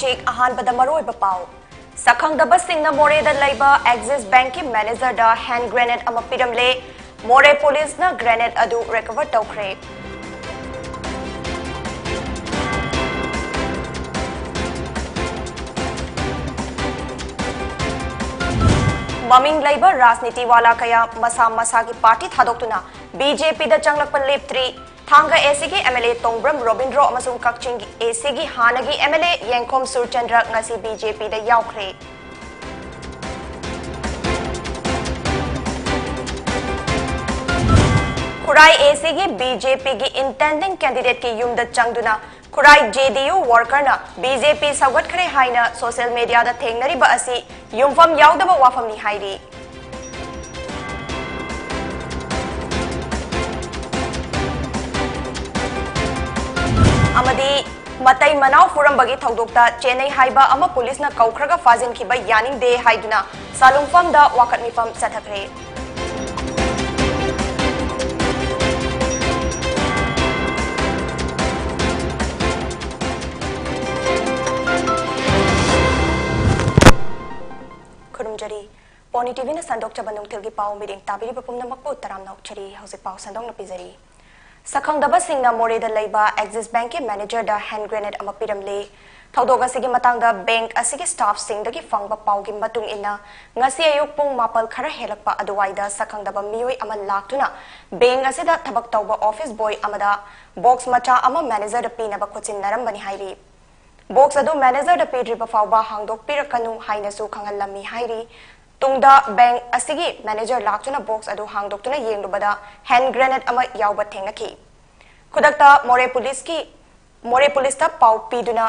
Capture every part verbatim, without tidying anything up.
ꯍꯧꯖꯤꯛ ꯑꯍꯥꯟꯕꯗ ꯃꯔꯨꯑꯣꯏꯕ ꯄꯥꯎ꯫ ꯁꯛꯈꯪꯗꯕꯁꯤꯡꯅ ꯃꯣꯔꯦꯗ ꯂꯩꯕ ꯑꯦꯛꯖꯤꯁ ꯕꯦꯡꯛꯀꯤ ꯃꯦꯅꯦꯖꯔꯗ ꯍꯦꯟ ꯒ꯭ꯔꯦꯅꯦꯗ ꯑꯃ ꯄꯤꯔꯝꯂꯦ꯫ ꯃꯣꯔꯦ ꯄꯨꯂꯤꯁꯅ ꯒ꯭ꯔꯦꯅꯦꯗ ꯑꯗꯨ ꯔꯤꯀꯚꯔ ꯇꯧꯈ꯭ꯔꯦ꯫ ꯃꯃꯤꯡ ꯂꯩꯕ ꯔꯥꯖꯅꯤꯇꯤ ꯋꯥꯂꯥ ꯀꯌꯥ ꯃꯁꯥ ꯃꯁꯥꯒꯤ ꯄꯥꯔꯇꯤ ꯊꯥꯗꯣꯛꯇꯨꯅ ꯕꯤ ꯖꯦ ꯄꯤꯗ ꯆꯪꯂꯛꯄ ꯂꯦꯞꯇ꯭ꯔꯤ꯫ ꯊꯥꯡꯒ ꯑꯦ ꯁꯤꯒꯤ M L A Tongbram Robindro ꯑꯃꯁꯨꯡ ꯀꯛꯆꯤꯡꯒꯤ ꯑꯦ ꯁꯤꯒꯤ ꯍꯥꯟꯅꯒꯤ ꯑꯦꯝ ꯑꯦꯜ ꯑꯦ ꯌꯦꯡꯈꯣꯝ ꯁꯨꯔꯆꯟꯗ꯭ꯔ ꯉꯁꯤ ꯕꯤ ꯖꯦ ꯄꯤꯗ ꯌꯥꯎꯈ꯭ꯔꯦ꯫ ꯈꯨꯔꯥꯏ ꯑꯦ ꯁꯤꯒꯤ ꯕꯤ ꯖꯦ ꯄꯤꯒꯤ ꯏꯟꯇꯦꯟꯗꯤꯡ ꯀꯦꯟꯗꯤꯗꯦꯠꯀꯤ ꯌꯨꯝꯗ ꯆꯪꯗꯨꯅ ꯈꯨꯔꯥꯏ ꯖꯦ ꯗꯤ ꯌꯨ ꯋꯥꯔꯀꯔꯅ ꯕꯤ ꯖꯦ ꯄꯤ ꯁꯧꯒꯠꯈ꯭ꯔꯦ ꯍꯥꯏꯅ ꯁꯣꯁꯤꯌꯦꯜ ꯃꯤꯗꯤꯌꯥꯗ ꯊꯦꯡꯅꯔꯤꯕ ꯑꯁꯤ ꯌꯨꯝꯐꯝ ꯌꯥꯎꯗꯕ ꯋꯥꯐꯝꯅꯤ ꯍꯥꯏꯔꯤ꯫ ꯑꯃꯗꯤ ꯃꯇꯩ ꯃꯅꯥꯎ ꯐꯨꯔꯝꯕꯒꯤ ꯊꯧꯗꯣꯛꯇ ꯆꯦꯟꯅꯩ ꯍꯥꯏꯕ ꯑꯃ ꯄꯨꯂꯤꯁꯅ ꯀꯧꯈ꯭ꯔꯒ ꯐꯥꯖꯤꯟꯈꯤꯕ ꯌꯥꯅꯤꯡꯗꯦ ꯍꯥꯏꯗꯨꯅ ꯁꯥꯂꯨꯡꯐꯝꯗ ꯋꯥꯀꯠ ꯃꯤꯐꯝ ꯆꯠꯊꯈ꯭ꯔꯦ꯫ ꯈꯨꯔꯨꯝꯖꯔꯤ꯫ ꯄꯣꯅꯤ ꯇꯤꯚꯤꯅ ꯁꯟꯗꯣꯛꯆꯕ ꯅꯨꯡꯊꯤꯜꯒꯤ ꯄꯥꯎ ꯃꯤꯠꯌꯦꯡ ꯇꯥꯕꯤꯔꯤꯕ ꯄꯨꯝꯅꯃꯛꯄꯨ ꯇꯔꯥꯝꯅ ꯑꯣꯛꯆꯔꯤ꯫ ꯍꯧꯖꯤꯛ ꯄꯥꯎ ꯁꯟꯗꯣꯛꯅ ꯄꯤꯖꯔꯤ꯫ ꯁꯛꯈꯪꯗꯕꯁꯤꯡꯅ ꯃꯣꯔꯦꯗ ꯂꯩꯕ ꯑꯦꯛꯖꯤꯁ ꯕꯦꯡꯛꯀꯤ ꯃꯦꯅꯦꯖꯔꯗ ꯍꯦꯟ ꯒ꯭ꯔꯦꯅꯦꯗ ꯑꯃ ꯄꯤꯔꯝꯂꯦ꯫ ꯊꯧꯗꯣꯛ ꯑꯁꯤꯒꯤ ꯃꯇꯥꯡꯗ ꯕꯦꯡꯛ ꯑꯁꯤꯒꯤ ꯁ꯭ꯇꯥꯐꯁꯤꯡꯗꯒꯤ ꯐꯪꯕ ꯄꯥꯎꯒꯤ ꯃꯇꯨꯡ ꯏꯟꯅ, ꯉꯁꯤ ꯑꯌꯨꯛ ꯄꯨꯡ ꯃꯥꯄꯜ ꯈꯔ ꯍꯦꯜꯂꯛꯄ ꯑꯗꯨꯋꯥꯏꯗ ꯁꯛꯈꯪꯗꯕ ꯃꯤꯑꯣꯏ ꯑꯃ ꯂꯥꯛꯇꯨꯅ ꯕꯦꯡꯛ ꯑꯁꯤꯗ ꯊꯕꯛ ꯇꯧꯕ ꯑꯣꯐꯤꯁ ꯕꯣꯏ ꯑꯃꯗ ꯕꯣꯛꯁ ꯃꯆꯥ ꯑꯃ ꯃꯦꯅꯦꯖꯔꯗ ꯄꯤꯅꯕ ꯈꯨꯠꯁꯤꯟꯅꯔꯝꯕꯅꯤ ꯍꯥꯏꯔꯤ꯫ ꯕꯣꯛꯁ ꯑꯗꯨ ꯃꯦꯅꯦꯖꯔꯗ ꯄꯤꯗ꯭ꯔꯤꯕ ꯐꯥꯎꯕ ꯍꯥꯡꯗꯣꯛꯄꯤꯔꯛꯀꯅꯨ ꯍꯥꯏꯅꯁꯨ ꯈꯪꯍꯜꯂꯝꯃꯤ ꯍꯥꯏꯔꯤ꯫ ꯇꯨꯡꯗ ꯕꯦꯡꯛ ꯑꯁꯤꯒꯤ ꯃꯦꯅꯦꯖꯔ ꯂꯥꯛꯇꯨꯅ ꯕꯣꯛꯁ ꯑꯗꯨ ꯍꯥꯡꯗꯣꯛꯇꯨꯅ ꯌꯦꯡꯂꯨꯕꯗ ꯍꯦꯟ ꯒ꯭ꯔꯦꯅꯦꯗ ꯑꯃ ꯌꯥꯎꯕ ꯊꯦꯡꯅꯈꯤ꯫ ꯈꯨꯗꯛꯇ ꯃꯣꯔꯦ ꯄꯨꯂꯤꯁꯀꯤ, ꯃꯣꯔꯦ ꯄꯨꯂꯤꯁꯇ ꯄꯥꯎ ꯄꯤꯗꯨꯅ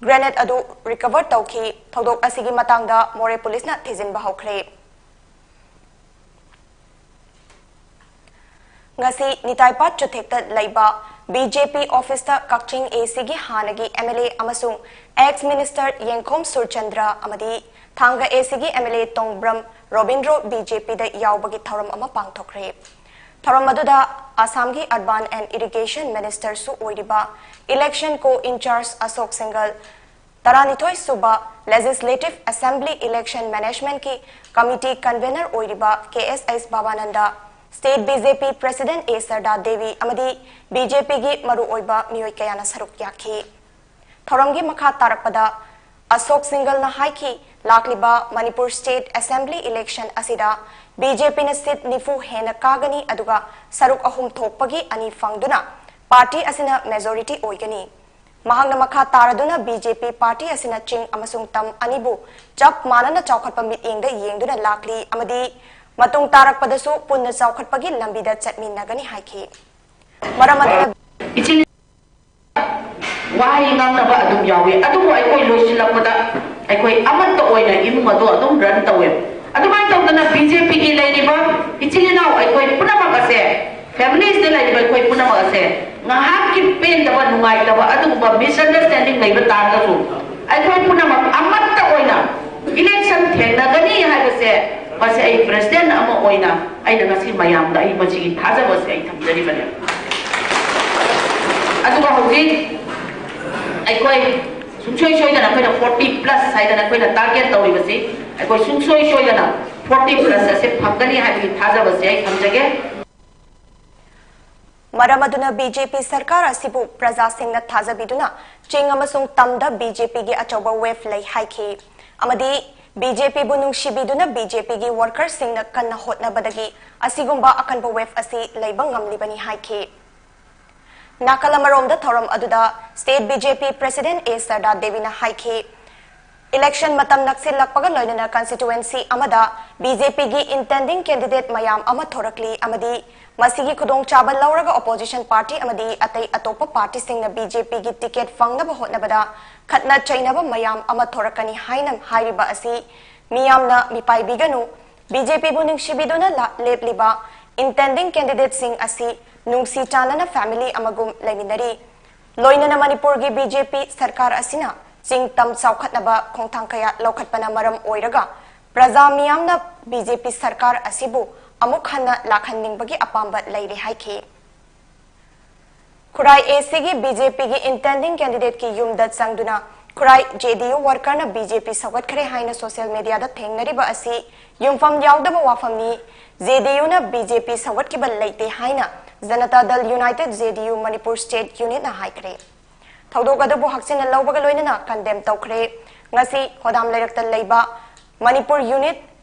ꯒ꯭ꯔꯦꯅꯦꯗ ꯑꯗꯨ ꯔꯤꯀꯚꯔ ꯇꯧꯈꯤ꯫ ꯊꯧꯗꯣꯛ ꯑꯁꯤꯒꯤ ꯃꯇꯥꯡꯗ ꯃꯣꯔꯦ ꯄꯨꯂꯤꯁꯅ ꯊꯤꯖꯤꯟꯕ ꯍꯧꯈ꯭ꯔꯦ꯫ ꯉꯁꯤ ꯅꯤꯇꯥꯏꯄꯥꯠ ꯆꯨꯊꯦꯛꯇ ꯂꯩꯕ ꯕꯤ ꯖꯦ ꯄꯤ ꯑꯣꯐꯤꯁꯇ ꯀꯛꯆꯤꯡ ꯑꯦ ꯁꯤꯒꯤ ꯍꯥꯟꯅꯒꯤ ꯑꯦꯝ ꯑꯦꯜ ꯑꯦ ꯑꯃꯁꯨꯡ ꯑꯦꯛꯁ ꯃꯤꯅꯤꯁꯇꯔ ꯌꯦꯡꯈꯣꯝ ꯁꯨꯔꯆꯟꯗ꯭ꯔ ꯑꯃꯗꯤ ꯊꯥꯡꯒ ꯑꯦ ꯁꯤꯒꯤ M L A Tongbram Robindro B J ꯄꯤꯗ ꯌꯥꯎꯕꯒꯤ ꯊꯧꯔꯝ ꯑꯃ ꯄꯥꯡꯊꯣꯛꯈ꯭ꯔꯦ꯫ ꯊꯧꯔꯝ ꯑꯗꯨꯗ ꯑꯁꯥꯝꯒꯤ ꯑꯔꯕꯥꯟ ꯑꯦꯟ ꯏꯔꯤꯒꯦꯁꯟ ꯃꯤꯅꯤꯁꯇꯔꯁꯨ ꯑꯣꯏꯔꯤꯕ ꯏꯂꯦꯛꯁꯟ ꯀꯣ ꯏꯟꯆꯥꯔꯖ ꯑꯁꯣꯛ ꯁꯦꯡꯒꯜ, ꯇꯔꯥꯅꯤꯊꯣꯏ ꯁꯨꯕ Legislative Assembly Election Managementꯀꯤ Committee Convener ꯑꯣꯏꯔꯤꯕ ꯀꯦ ꯑꯦꯁ ꯑꯩꯆ ꯚꯕꯥꯅꯟꯗ, State ꯕꯤ ꯖꯦ ꯄꯤ President ꯑꯦ ꯁꯔꯗꯥ ꯗꯦꯕꯤ ꯑꯃꯗꯤ ꯕꯤ ꯖꯦ ꯄꯤꯒꯤ ꯃꯔꯨꯑꯣꯏꯕ ꯃꯤꯑꯣꯏ ꯀꯌꯥꯅ ꯁꯔꯨꯛ ꯌꯥꯈꯤ꯫ ꯊꯧꯔꯝꯒꯤ ꯃꯈꯥ ꯇꯥꯔꯛꯄꯗ ꯑꯁꯣꯛ ꯁꯤꯡꯒꯜꯅ ꯍꯥꯏꯈꯤ, ꯂꯥꯛꯂꯤꯕ ꯃꯅꯤꯄꯨꯔ State Assembly Election ꯑꯁꯤꯗ ꯕꯤ ꯖꯦ ꯄꯤꯅ seat ꯅꯤꯐꯨ ꯍꯦꯟꯅ ꯀꯥꯒꯅꯤ, ꯑꯗꯨꯒ ꯁꯔꯨꯛ ꯑꯍꯨꯝ ꯊꯣꯛꯄꯒꯤ ꯑꯅꯤ ꯐꯪꯗꯨꯅ party ꯑꯁꯤꯅ majority ꯑꯣꯏꯒꯅꯤ꯫ ꯃꯍꯥꯛꯅ ꯃꯈꯥ ꯇꯥꯔꯗꯨꯅ ꯕꯤ ꯖꯦ ꯄꯤ party ꯑꯁꯤꯅ ꯆꯤꯡ ꯑꯃꯁꯨꯡ ꯇꯝ ꯑꯅꯤꯕꯨ ꯆꯞ ꯃꯥꯟꯅꯅ ꯆꯥꯎꯈꯠꯄ ꯃꯤꯠꯌꯦꯡꯗ ꯌꯦꯡꯗꯨꯅ ꯂꯥꯛꯂꯤ ꯑꯃꯗꯤ ꯃꯇꯨꯡ ꯇꯥꯔꯛꯄꯗꯁꯨ ꯄꯨꯟꯅ ꯆꯥꯎꯈꯠꯄꯒꯤ ꯂꯝꯕꯤꯗ ꯆꯠꯃꯤꯟꯅꯒꯅꯤ ꯍꯥꯏꯈꯤ꯫ ꯃꯔꯝ ꯑꯗꯨꯅ ꯏꯆꯤꯜ ꯋꯥꯍꯩ ꯉꯥꯡꯅꯕ ꯑꯗꯨꯝ ꯌꯥꯎꯏ, ꯑꯗꯨꯕꯨ ꯑꯩꯈꯣꯏ ꯂꯣꯏꯁꯤꯜꯂꯛꯄꯗ ꯑꯩꯈꯣꯏ ꯑꯃꯠꯇ ꯑꯣꯏꯅ ꯏꯃꯨꯡ ꯑꯗꯨ ꯑꯗꯨꯝ run ꯇꯧꯋꯦ꯫ ꯑꯗꯨꯃꯥꯏꯅ ꯇꯧꯗꯅ ꯕꯤ ꯖꯦ ꯄꯤꯒꯤ ꯂꯩꯔꯤꯕ ꯏꯆꯤꯜ ꯏꯅꯥꯎ ꯑꯩꯈꯣꯏ ꯄꯨꯝꯅꯃꯛ ꯑꯁꯦ, familiesꯇ ꯂꯩꯔꯤꯕ ꯑꯩꯈꯣꯏ ꯄꯨꯝꯅꯃꯛ ꯑꯁꯦ, ꯉꯥꯏꯍꯥꯛꯀꯤ ꯄꯦꯟꯗꯕ, ꯅꯨꯡꯉꯥꯏꯇꯕ, ꯑꯗꯨꯒꯨꯝꯕ misunderstanding ꯂꯩꯕ ꯇꯥꯔꯒꯁꯨ, ꯑꯩꯈꯣꯏ ꯄꯨꯝꯅꯃꯛ ꯑꯃꯠꯇ ꯑꯣꯏꯅ election ꯊꯦꯡꯅꯒꯅꯤ ꯍꯥꯏꯕꯁꯦ, ꯃꯁꯤ ꯑꯩ President ꯑꯃ ꯑꯣꯏꯅ ꯑꯩꯅ ꯉꯁꯤ ꯃꯌꯥꯝꯗ ꯑꯩ ꯃꯁꯤꯒꯤ ꯊꯥꯖꯕꯁꯦ ꯑꯩ ꯊꯝꯖꯔꯤꯕꯅꯦ꯫ ꯑꯗꯨꯒ ꯍꯧꯖꯤꯛ ꯑꯩꯈꯣꯏ ꯁꯨꯡꯁꯣꯏ ꯁꯣꯏꯗꯅ ꯑꯩꯈꯣꯏꯅ forty plus ꯍꯥꯏꯗꯅ ꯑꯩꯈꯣꯏꯅ target ꯇꯧꯔꯤꯕꯁꯤ, ꯑꯩꯈꯣꯏ ꯁꯨꯡꯁꯣꯏ ꯁꯣꯏꯗꯅ forty plus ꯑꯁꯦ ꯐꯪꯒꯅꯤ ꯍꯥꯏꯕꯒꯤ ꯊꯥꯖꯕꯁꯦ ꯑꯩ ꯊꯝꯖꯒꯦ꯫ ꯃꯔꯝ ꯑꯗꯨꯅ ꯕꯤ ꯖꯦ ꯄꯤ ꯁꯔꯀꯥꯔ ꯑꯁꯤꯕꯨ ꯄ꯭ꯔꯖꯥꯁꯤꯡꯅ ꯊꯥꯖꯕꯤꯗꯨꯅ ꯆꯤꯡ ꯑꯃꯁꯨꯡ ꯇꯝꯗ ꯕꯤ ꯖꯦ ꯄꯤꯒꯤ ꯑꯆꯧꯕ wave ꯂꯩ ꯍꯥꯏꯈꯤ ꯑꯃꯗꯤ ꯕꯤ ꯖꯦ ꯄꯤꯕꯨ ꯅꯨꯡꯁꯤꯕꯤꯗꯨꯅ ꯕꯤ ꯖꯦ ꯄꯤꯒꯤ workerꯁꯤꯡꯅ ꯀꯟꯅ ꯍꯣꯠꯅꯕꯗꯒꯤ ꯑꯁꯤꯒꯨꯝꯕ ꯑꯀꯟꯕ wave ꯑꯁꯤ ꯂꯩꯕ ꯉꯝꯂꯤꯕꯅꯤ ꯍꯥꯏꯈꯤ꯫ ꯅꯥꯀꯜ ꯑꯃꯔꯣꯝꯗ ꯊꯧꯔꯝ ꯑꯗꯨꯗ State ꯕꯤ ꯖꯦ ꯄꯤ President ꯑꯦ ꯁꯔꯗꯥ ꯗꯦꯕꯤꯅ ꯍꯥꯏꯈꯤ, election ꯃꯇꯝ ꯅꯛꯁꯤꯜꯂꯛꯄꯒ ꯂꯣꯏꯅꯅ constituency ꯑꯃꯗ ꯕꯤ ꯖꯦ ꯄꯤꯒꯤ intending candidate ꯃꯌꯥꯝ ꯑꯃ ꯊꯣꯔꯛꯂꯤ ꯑꯃꯗꯤ ꯃꯁꯤꯒꯤ ꯈꯨꯗꯣꯡꯆꯥꯕ ꯂꯧꯔꯒ opposition party ꯑꯃꯗꯤ ꯑꯇꯩ ꯑꯇꯣꯞꯄ partyꯁꯤꯡꯅ ꯕꯤ ꯖꯦ ꯄꯤꯒꯤ ticket ꯐꯪꯅꯕ ꯍꯣꯠꯅꯕꯗ ꯈꯠꯅ ꯆꯩꯅꯕ ꯃꯌꯥꯝ ꯑꯃ ꯊꯣꯔꯛꯀꯅꯤ ꯍꯥꯏꯅ ꯍꯥꯏꯔꯤꯕ ꯑꯁꯤ ꯃꯤꯌꯥꯝꯅ ꯃꯤꯄꯥꯏꯕꯤꯒꯅꯨ꯫ ꯕꯤ ꯖꯦ ꯄꯤꯕꯨ ꯅꯨꯡꯁꯤꯕꯤꯗꯨꯅ ꯂꯥ-, ꯂꯦꯞꯂꯤꯕ intending candidateꯁꯤꯡ ꯑꯁꯤ ꯅꯨꯡꯁꯤ ꯆꯥꯟꯅꯅ family ꯑꯃꯒꯨꯝ ꯂꯩꯃꯤꯟꯅꯔꯤ꯫ ꯂꯣꯏꯅꯅ ꯃꯅꯤꯄꯨꯔꯒꯤ ꯕꯤ ꯖꯦ ꯄꯤ ꯁꯔꯀꯥꯔ ꯑꯁꯤꯅ ꯆꯤꯡ ꯇꯝ ꯆꯥꯎꯈꯠꯅꯕ ꯈꯣꯡꯊꯥꯡ ꯀꯌꯥ ꯂꯧꯈꯠꯄꯅ ꯃꯔꯝ ꯑꯣꯏꯔꯒ ꯄ꯭ꯔꯖꯥ ꯃꯤꯌꯥꯝꯅ ꯕꯤ ꯖꯦ ꯄꯤ ꯁꯔꯀꯥꯔ ꯑꯁꯤꯕꯨ ꯑꯃꯨꯛ ꯍꯟꯅ ꯂꯥꯛꯍꯟꯅꯤꯡꯕꯒꯤ ꯑꯄꯥꯝꯕ ꯂꯩꯔꯦ ꯍꯥꯏꯈꯤ꯫ ꯈꯨꯔꯥꯏ ꯑꯦ ꯁꯤꯒꯤ ꯕꯤ ꯖꯦ ꯄꯤꯒꯤ intending candidateꯀꯤ ꯌꯨꯝꯗ ꯆꯪꯗꯨꯅ ꯈꯨꯔꯥꯏ ꯖꯦ ꯗꯤ ꯌꯨ ꯋꯥꯔꯀꯔꯅ ꯕꯤ ꯖꯦ ꯄꯤ ꯁꯧꯒꯠꯈ꯭ꯔꯦ ꯍꯥꯏꯅ ꯁꯣꯁꯤꯌꯦꯜ ꯃꯤꯗꯤꯌꯥꯗ ꯊꯦꯡꯅꯔꯤꯕ ꯑꯁꯤ ꯌꯨꯝꯐꯝ ꯌꯥꯎꯗꯕ ꯋꯥꯐꯝꯅꯤ꯫ ꯖꯦ ꯗꯤ ꯌꯨꯅ ꯕꯤ ꯖꯦ ꯄꯤ ꯁꯧꯒꯠꯈꯤꯕ ꯂꯩꯇꯦ ꯍꯥꯏꯅ ꯖꯅꯇꯥ ꯗꯜ ꯌꯨꯅꯥꯏꯇꯦꯗ ꯖꯦ ꯗꯤ ꯌꯨ ꯃꯅꯤꯄꯨꯔ ꯁ꯭ꯇꯦꯠ ꯌꯨꯅꯤꯠꯅ ꯍꯥꯏꯈ꯭ꯔꯦ꯫ ꯊꯧꯗꯣꯛ ꯑꯗꯨꯕꯨ ꯍꯛꯆꯤꯟꯅ ꯂꯧꯕꯒ ꯂꯣꯏꯅꯅ ꯀꯟꯗꯦꯝ ꯇꯧꯈ꯭ꯔꯦ꯫ ꯉꯁꯤ ꯍꯣꯗꯥꯝ ꯂꯩꯔꯛꯇ ꯂꯩꯕ ꯃꯅꯤꯄꯨꯔ ꯌꯨꯅꯤꯠ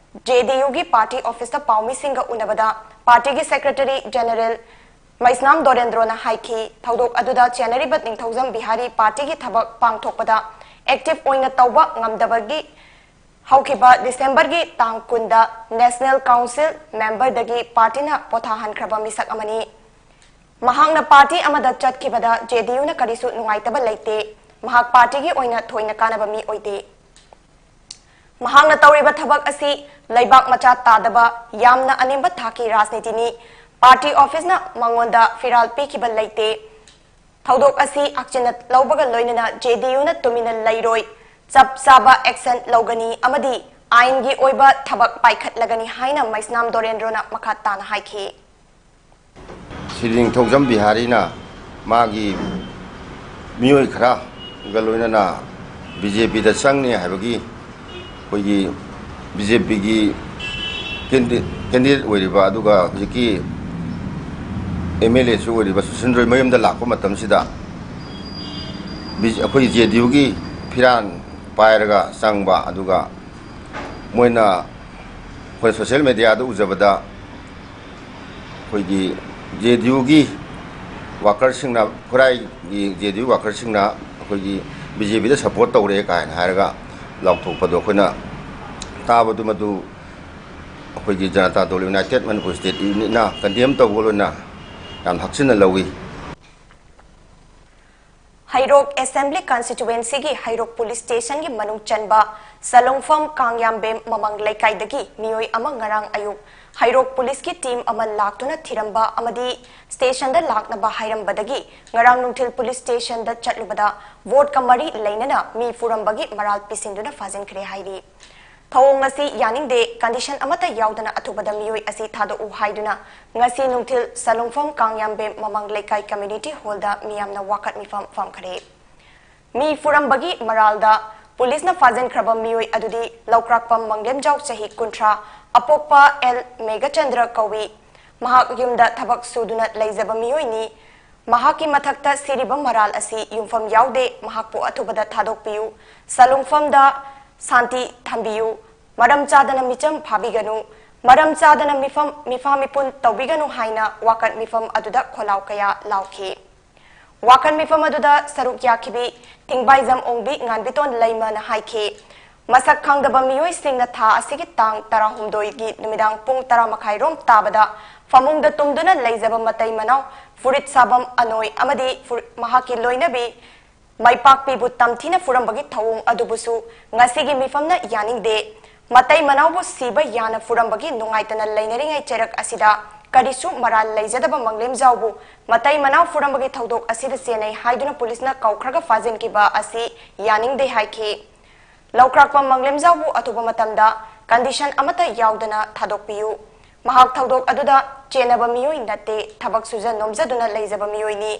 ꯖꯦ ꯗꯤ ꯌꯨꯒꯤ ꯄꯥꯔꯇꯤ ꯑꯣꯐꯤꯁꯇ ꯄꯥꯎꯃꯤꯁꯤꯡꯒ ꯎꯅꯕꯗ ꯄꯥꯔꯇꯤꯒꯤ ꯁꯦꯀ꯭ꯔꯦꯇꯔꯤ ꯖꯦꯅꯔꯦꯜ ꯃꯩꯁꯅꯥꯝ ꯗꯣꯔꯦꯟꯗ꯭ꯔꯣꯅ ꯍꯥꯏꯈꯤ, ꯊꯧꯗꯣꯛ ꯑꯗꯨꯗ ꯆꯦꯟꯅꯔꯤꯕ ꯅꯤꯡꯊꯧꯖꯝ ꯕꯤꯍꯥꯔꯤ ꯄꯥꯔꯇꯤꯒꯤ ꯊꯕꯛ ꯄꯥꯡꯊꯣꯛꯄꯗ ꯑꯦꯛꯇꯤꯚ ꯑꯣꯏꯅ ꯇꯧꯕ ꯉꯝꯗꯕꯒꯤ ꯍꯧꯈꯤꯕ ꯗꯤꯁꯦꯝꯕꯔꯒꯤ ꯇꯥꯡ ꯀꯨꯟꯗ ꯅꯦꯁꯅꯦꯜ ꯀꯥꯎꯟꯁꯤꯜ ꯃꯦꯝꯕꯔꯗꯒꯤ ꯄꯥꯔꯇꯤꯅ ꯄꯣꯊꯥꯍꯟꯈ꯭ꯔꯕ ꯃꯤꯁꯛ ꯑꯃꯅꯤ꯫ ꯃꯍꯥꯛꯅ ꯄꯥꯔꯇꯤ ꯑꯃꯗ ꯆꯠꯈꯤꯕꯗ ꯖꯦ ꯗꯤ ꯌꯨꯅ ꯀꯔꯤꯁꯨ ꯅꯨꯡꯉꯥꯏꯇꯕ ꯂꯩꯇꯦ꯫ ꯃꯍꯥꯛ ꯄꯥꯔꯇꯤꯒꯤ ꯑꯣꯏꯅ ꯊꯣꯏꯅ ꯀꯥꯟꯅꯕ ꯃꯤ ꯑꯣꯏꯗꯦ꯫ ꯃꯍꯥꯛꯅ ꯇꯧꯔꯤꯕ ꯊꯕꯛ ꯑꯁꯤ ꯂꯩꯕꯥꯛ ꯃꯆꯥ ꯇꯥꯗꯕ, ꯌꯥꯝꯅ ꯑꯅꯦꯝꯕ ꯊꯥꯛꯀꯤ ꯔꯥꯖꯅꯤꯇꯤꯅꯤ꯫ ꯄꯥꯔꯇꯤ ꯑꯣꯐꯤꯁꯅ ꯃꯉꯣꯟꯗ ꯐꯤꯔꯥꯜ ꯄꯤꯈꯤꯕ ꯂꯩꯇꯦ꯫ ꯊꯧꯗꯣꯛ ꯑꯁꯤ ꯍꯛꯆꯤꯟꯅ ꯂꯧꯕꯒ ꯂꯣꯏꯅꯅ ꯖꯦ ꯗꯤ ꯌꯨꯅ ꯇꯨꯃꯤꯟꯅ ꯂꯩꯔꯣꯏ, ꯆꯞ ꯆꯥꯕ ꯑꯦꯛꯁꯟ ꯂꯧꯒꯅꯤ ꯑꯃꯗꯤ ꯑꯥꯏꯟꯒꯤ ꯑꯣꯏꯕ ꯊꯕꯛ ꯄꯥꯏꯈꯠꯂꯒꯅꯤ ꯍꯥꯏꯅ ꯃꯩꯁꯅꯥꯝ ꯗꯣꯔꯦꯟꯗ꯭ꯔꯣꯅ ꯃꯈꯥ ꯇꯥꯅ ꯍꯥꯏꯈꯤ꯫ ꯁ꯭ꯔꯤ ꯅꯤꯡꯊꯧꯖꯝ ꯕꯤꯍꯥꯔꯤꯅ ꯃꯥꯒꯤ ꯃꯤꯑꯣꯏ ꯈꯔꯒ ꯂꯣꯏꯅꯅ ꯕꯤ ꯖꯦ ꯄꯤꯗ ꯆꯪꯅꯤ ꯍꯥꯏꯕꯒꯤ ꯑꯩꯈꯣꯏꯒꯤ ꯕꯤ ꯖꯦ ꯄꯤꯒꯤ ꯀꯦꯟꯗꯤꯗꯦꯠ ꯑꯣꯏꯔꯤꯕ ꯑꯗꯨꯒ ꯍꯧꯖꯤꯛꯀꯤ ꯑꯦꯝ ꯑꯦꯜ ꯑꯦꯁꯨ ꯑꯣꯏꯔꯤꯕ ꯁꯨꯁꯤꯟꯗ꯭ꯔꯣꯏ ꯃꯌꯨꯝꯗ ꯂꯥꯛꯄ ꯃꯇꯝꯁꯤꯗ ꯕꯤ- ꯑꯩꯈꯣꯏ ꯖꯦ ꯗꯤ ꯌꯨꯒꯤ ꯐꯤꯔꯥꯟ ꯄꯥꯏꯔꯒ ꯆꯪꯕ, ꯑꯗꯨꯒ ꯃꯣꯏꯅ ꯑꯩꯈꯣꯏ ꯁꯣꯁꯤꯌꯦꯜ ꯃꯦꯗꯤꯌꯥꯗ ꯎꯖꯕꯗ ꯑꯩꯈꯣꯏꯒꯤ ꯖꯦ ꯗꯤ ꯌꯨꯒꯤ ꯋꯥꯀꯔꯁꯤꯡꯅ, ꯈꯨꯔꯥꯏꯒꯤ ꯖꯦ ꯗꯤ ꯌꯨ ꯋꯥꯀꯔꯁꯤꯡꯅ ꯑꯩꯈꯣꯏꯒꯤ ꯕꯤ ꯖꯦ ꯄꯤꯗ ꯁꯄꯣꯔꯠ ꯇꯧꯔꯦ ꯀꯥꯏꯅ ꯍꯥꯏꯔꯒ ꯂꯥꯎꯊꯣꯛꯄꯗꯣ ꯑꯩꯈꯣꯏꯅ ꯇꯥꯕꯗꯨ ꯃꯗꯨ ꯑꯩꯈꯣꯏꯒꯤ ꯖꯅꯇꯥ ꯗꯜ ꯌꯨꯅꯥꯏꯇꯦꯗ ꯃꯅꯤꯄꯨꯔ ꯁ꯭ꯇꯦꯠ ꯌꯨꯅꯤꯠꯅ ꯀꯟꯗꯦꯝ ꯇꯧꯕꯒ ꯂꯣꯏꯅꯅ ꯌꯥꯝ ꯍꯛꯆꯤꯟꯅ ꯂꯧꯏ꯫ ꯍꯩꯔꯣꯛ ꯑꯦꯁꯦꯝꯕ꯭ꯂꯤ ꯀꯟꯁꯇꯤꯇ꯭ꯌꯨꯑꯦꯟꯁꯤꯒꯤ ꯍꯩꯔꯣꯛ ꯄꯨꯂꯤꯁ ꯁ꯭ꯇꯦꯁꯟꯒꯤ ꯃꯅꯨꯡ ꯆꯟꯕ ꯁꯂꯨꯡꯐꯝ ꯀꯥꯡꯌꯥꯝꯕꯦꯝ ꯃꯃꯥꯡ ꯂꯩꯀꯥꯏꯗꯒꯤ ꯃꯤꯑꯣꯏ ꯑꯃ ꯉꯔꯥꯡ ꯑꯌꯨꯛ ꯍꯩꯔꯣꯛ ꯄꯨꯂꯤꯁꯀꯤ ꯇꯤꯝ ꯑꯃ ꯂꯥꯛꯇꯨꯅ ꯊꯤꯔꯝꯕ ꯑꯃꯗꯤ ꯁ꯭ꯇꯦꯁꯟꯗ ꯂꯥꯛꯅꯕ ꯍꯥꯏꯔꯝꯕꯗꯒꯤ ꯉꯔꯥꯡ ꯅꯨꯡꯊꯤꯜ ꯄꯨꯂꯤꯁ ꯁ꯭ꯇꯦꯁꯟꯗ ꯆꯠꯂꯨꯕꯗ ꯚꯣꯠꯀ ꯃꯔꯤ ꯂꯩꯅꯅ ꯃꯤ ꯐꯨꯔꯝꯕꯒꯤ ꯃꯔꯥꯜ ꯄꯤꯁꯤꯟꯗꯨꯅ ꯐꯥꯖꯤꯟꯈ꯭ꯔꯦ ꯍꯥꯏꯔꯤ꯫ ꯊꯧꯑꯣꯡ ꯑꯁꯤ ꯌꯥꯅꯤꯡꯗꯦ, ꯀꯟꯗꯤꯁꯟ ꯑꯃꯠꯇ ꯌꯥꯎꯗꯅ ꯑꯊꯨꯕꯗ ꯃꯤꯑꯣꯏ ꯑꯁꯤ ꯊꯥꯗꯣꯛꯎ ꯍꯥꯏꯗꯨꯅ ꯉꯁꯤ ꯅꯨꯡꯊꯤꯜ ꯁꯂꯨꯡꯐꯝ ꯀꯥꯡꯌꯥꯝꯕꯦꯝ ꯃꯃꯥꯡ ꯂꯩꯀꯥꯏ ꯀꯝꯃ꯭ꯌꯨꯅꯤꯇꯤ ꯍꯣꯜꯗ ꯃꯤꯌꯥꯝꯅ ꯋꯥꯀꯠ ꯃꯤꯐꯝ ꯐꯝꯈ꯭ꯔꯦ꯫ ꯃꯤ ꯐꯨꯔꯝꯕꯒꯤ ꯃꯔꯥꯜꯗ ꯄꯨꯂꯤꯁꯅ ꯐꯥꯖꯤꯟꯈ꯭ꯔꯕ ꯃꯤꯑꯣꯏ ꯑꯗꯨꯗꯤ ꯂꯧꯀ꯭ꯔꯥꯛꯄꯝ ꯃꯪꯂꯦꯝꯖꯥꯎ, ꯆꯍꯤ ꯀꯨꯟꯊ꯭ꯔꯥ, ꯑꯄꯣꯛꯄ ꯑꯦꯜ ꯃꯦꯘꯆꯟꯗ꯭ꯔ ꯀꯧꯏ꯫ ꯃꯍꯥꯛ ꯌꯨꯝꯗ ꯊꯕꯛ ꯁꯨꯗꯨꯅ ꯂꯩꯖꯕ ꯃꯤꯑꯣꯏꯅꯤ꯫ ꯃꯍꯥꯛꯀꯤ ꯃꯊꯛꯇ ꯁꯤꯔꯤꯕ ꯃꯔꯥꯜ ꯑꯁꯤ ꯌꯨꯝꯐꯝ ꯌꯥꯎꯗꯦ, ꯃꯍꯥꯛꯄꯨ ꯑꯊꯨꯕꯗ ꯊꯥꯗꯣꯛꯄꯤꯌꯨ, ꯁꯂꯨꯡꯐꯝꯗ ꯁꯥꯟꯇꯤ ꯊꯝꯕꯤꯌꯨ, ꯃꯔꯝ ꯆꯥꯗꯅ ꯃꯤꯆꯝ ꯐꯥꯕꯤꯒꯅꯨ, ꯃꯔꯝ ꯆꯥꯗꯅ ꯃꯤꯐꯝ, ꯃꯤꯐꯥ ꯃꯤꯄꯨꯟ ꯇꯧꯕꯤꯒꯅꯨ ꯍꯥꯏꯅ ꯋꯥꯀꯠ ꯃꯤꯐꯝ ꯑꯗꯨꯗ ꯈꯣꯜꯂꯥꯎ ꯀꯌꯥ ꯂꯥꯎꯈꯤ꯫ ꯋꯥꯀꯠ ꯃꯤꯐꯝ ꯑꯗꯨꯗ ꯁꯔꯨꯛ ꯌꯥꯈꯤꯕꯤ ꯊꯤꯡꯕꯥꯏꯖꯝ ꯑꯣꯡꯕꯤ ꯉꯥꯟꯕꯤꯇꯣꯟ ꯂꯩꯃꯅ ꯍꯥꯏꯈꯤ, ꯃꯁꯛ ꯈꯪꯗꯕ ꯃꯤꯑꯣꯏꯁꯤꯡꯅ ꯊꯥ ꯑꯁꯤꯒꯤ ꯇꯥꯡ ꯇꯔꯥꯍꯨꯝꯗꯣꯏꯒꯤ ꯅꯨꯃꯤꯗꯥꯡ ꯄꯨꯡ ꯇꯔꯥ ꯃꯈꯥꯏ ꯔꯣꯝ ꯇꯥꯕꯗ ꯐꯃꯨꯡꯗ ꯇꯨꯝꯗꯨꯅ ꯂꯩꯖꯕ ꯃꯇꯩ ꯃꯅꯥꯎ ꯐꯨꯔꯤꯠ ꯁꯥꯐꯝ ꯑꯅꯣꯏ ꯑꯃꯗꯤ ꯐꯨꯔ-, ꯃꯍꯥꯛꯀꯤ ꯂꯣꯏꯅꯕꯤ ꯃꯩꯄꯥꯛꯄꯤꯕꯨ ꯇꯝꯊꯤꯅ ꯐꯨꯔꯝꯕꯒꯤ ꯊꯧꯑꯣꯡ ꯑꯗꯨꯕꯨꯁꯨ ꯉꯁꯤꯒꯤ ꯃꯤꯐꯝꯅ ꯌꯥꯅꯤꯡꯗꯦ꯫ ꯃꯇꯩ ꯃꯅꯥꯎꯕꯨ ꯁꯤꯕ ꯌꯥꯅ ꯐꯨꯔꯝꯕꯒꯤ ꯅꯨꯡꯉꯥꯏꯇꯅ ꯂꯩꯅꯔꯤꯉꯩ ꯆꯩꯔꯛ ꯑꯁꯤꯗ ꯀꯔꯤꯁꯨ ꯃꯔꯥꯜ ꯂꯩꯖꯗꯕ ꯃꯪꯂꯦꯝꯖꯥꯎꯕꯨ ꯃꯇꯩ ꯃꯅꯥꯎ ꯐꯨꯔꯝꯕꯒꯤ ꯊꯧꯗꯣꯛ ꯑꯁꯤꯗ ꯆꯦꯟꯅꯩ ꯍꯥꯏꯗꯨꯅ ꯄꯨꯂꯤꯁꯅ ꯀꯧꯈ꯭ꯔꯒ ꯐꯥꯖꯤꯟꯈꯤꯕ ꯑꯁꯤ ꯌꯥꯅꯤꯡꯗꯦ ꯍꯥꯏꯈꯤ꯫ ꯂꯧꯀ꯭ꯔꯥꯛꯄꯝ ꯃꯪꯂꯦꯝꯖꯥꯎꯕꯨ ꯑꯊꯨꯕ ꯃꯇꯝꯗ ꯀꯟꯗꯤꯁꯟ ꯑꯃꯠꯇ ꯌꯥꯎꯗꯅ ꯊꯥꯗꯣꯛꯄꯤꯌꯨ꯫ ꯃꯍꯥꯛ ꯊꯧꯗꯣꯛ ꯑꯗꯨꯗ ꯆꯦꯟꯅꯕ ꯃꯤꯑꯣꯏ ꯅꯠꯇꯦ, ꯊꯕꯛ ꯁꯨꯖ ꯅꯣꯝꯖꯗꯨꯅ ꯂꯩꯖꯕ ꯃꯤꯑꯣꯏꯅꯤ꯫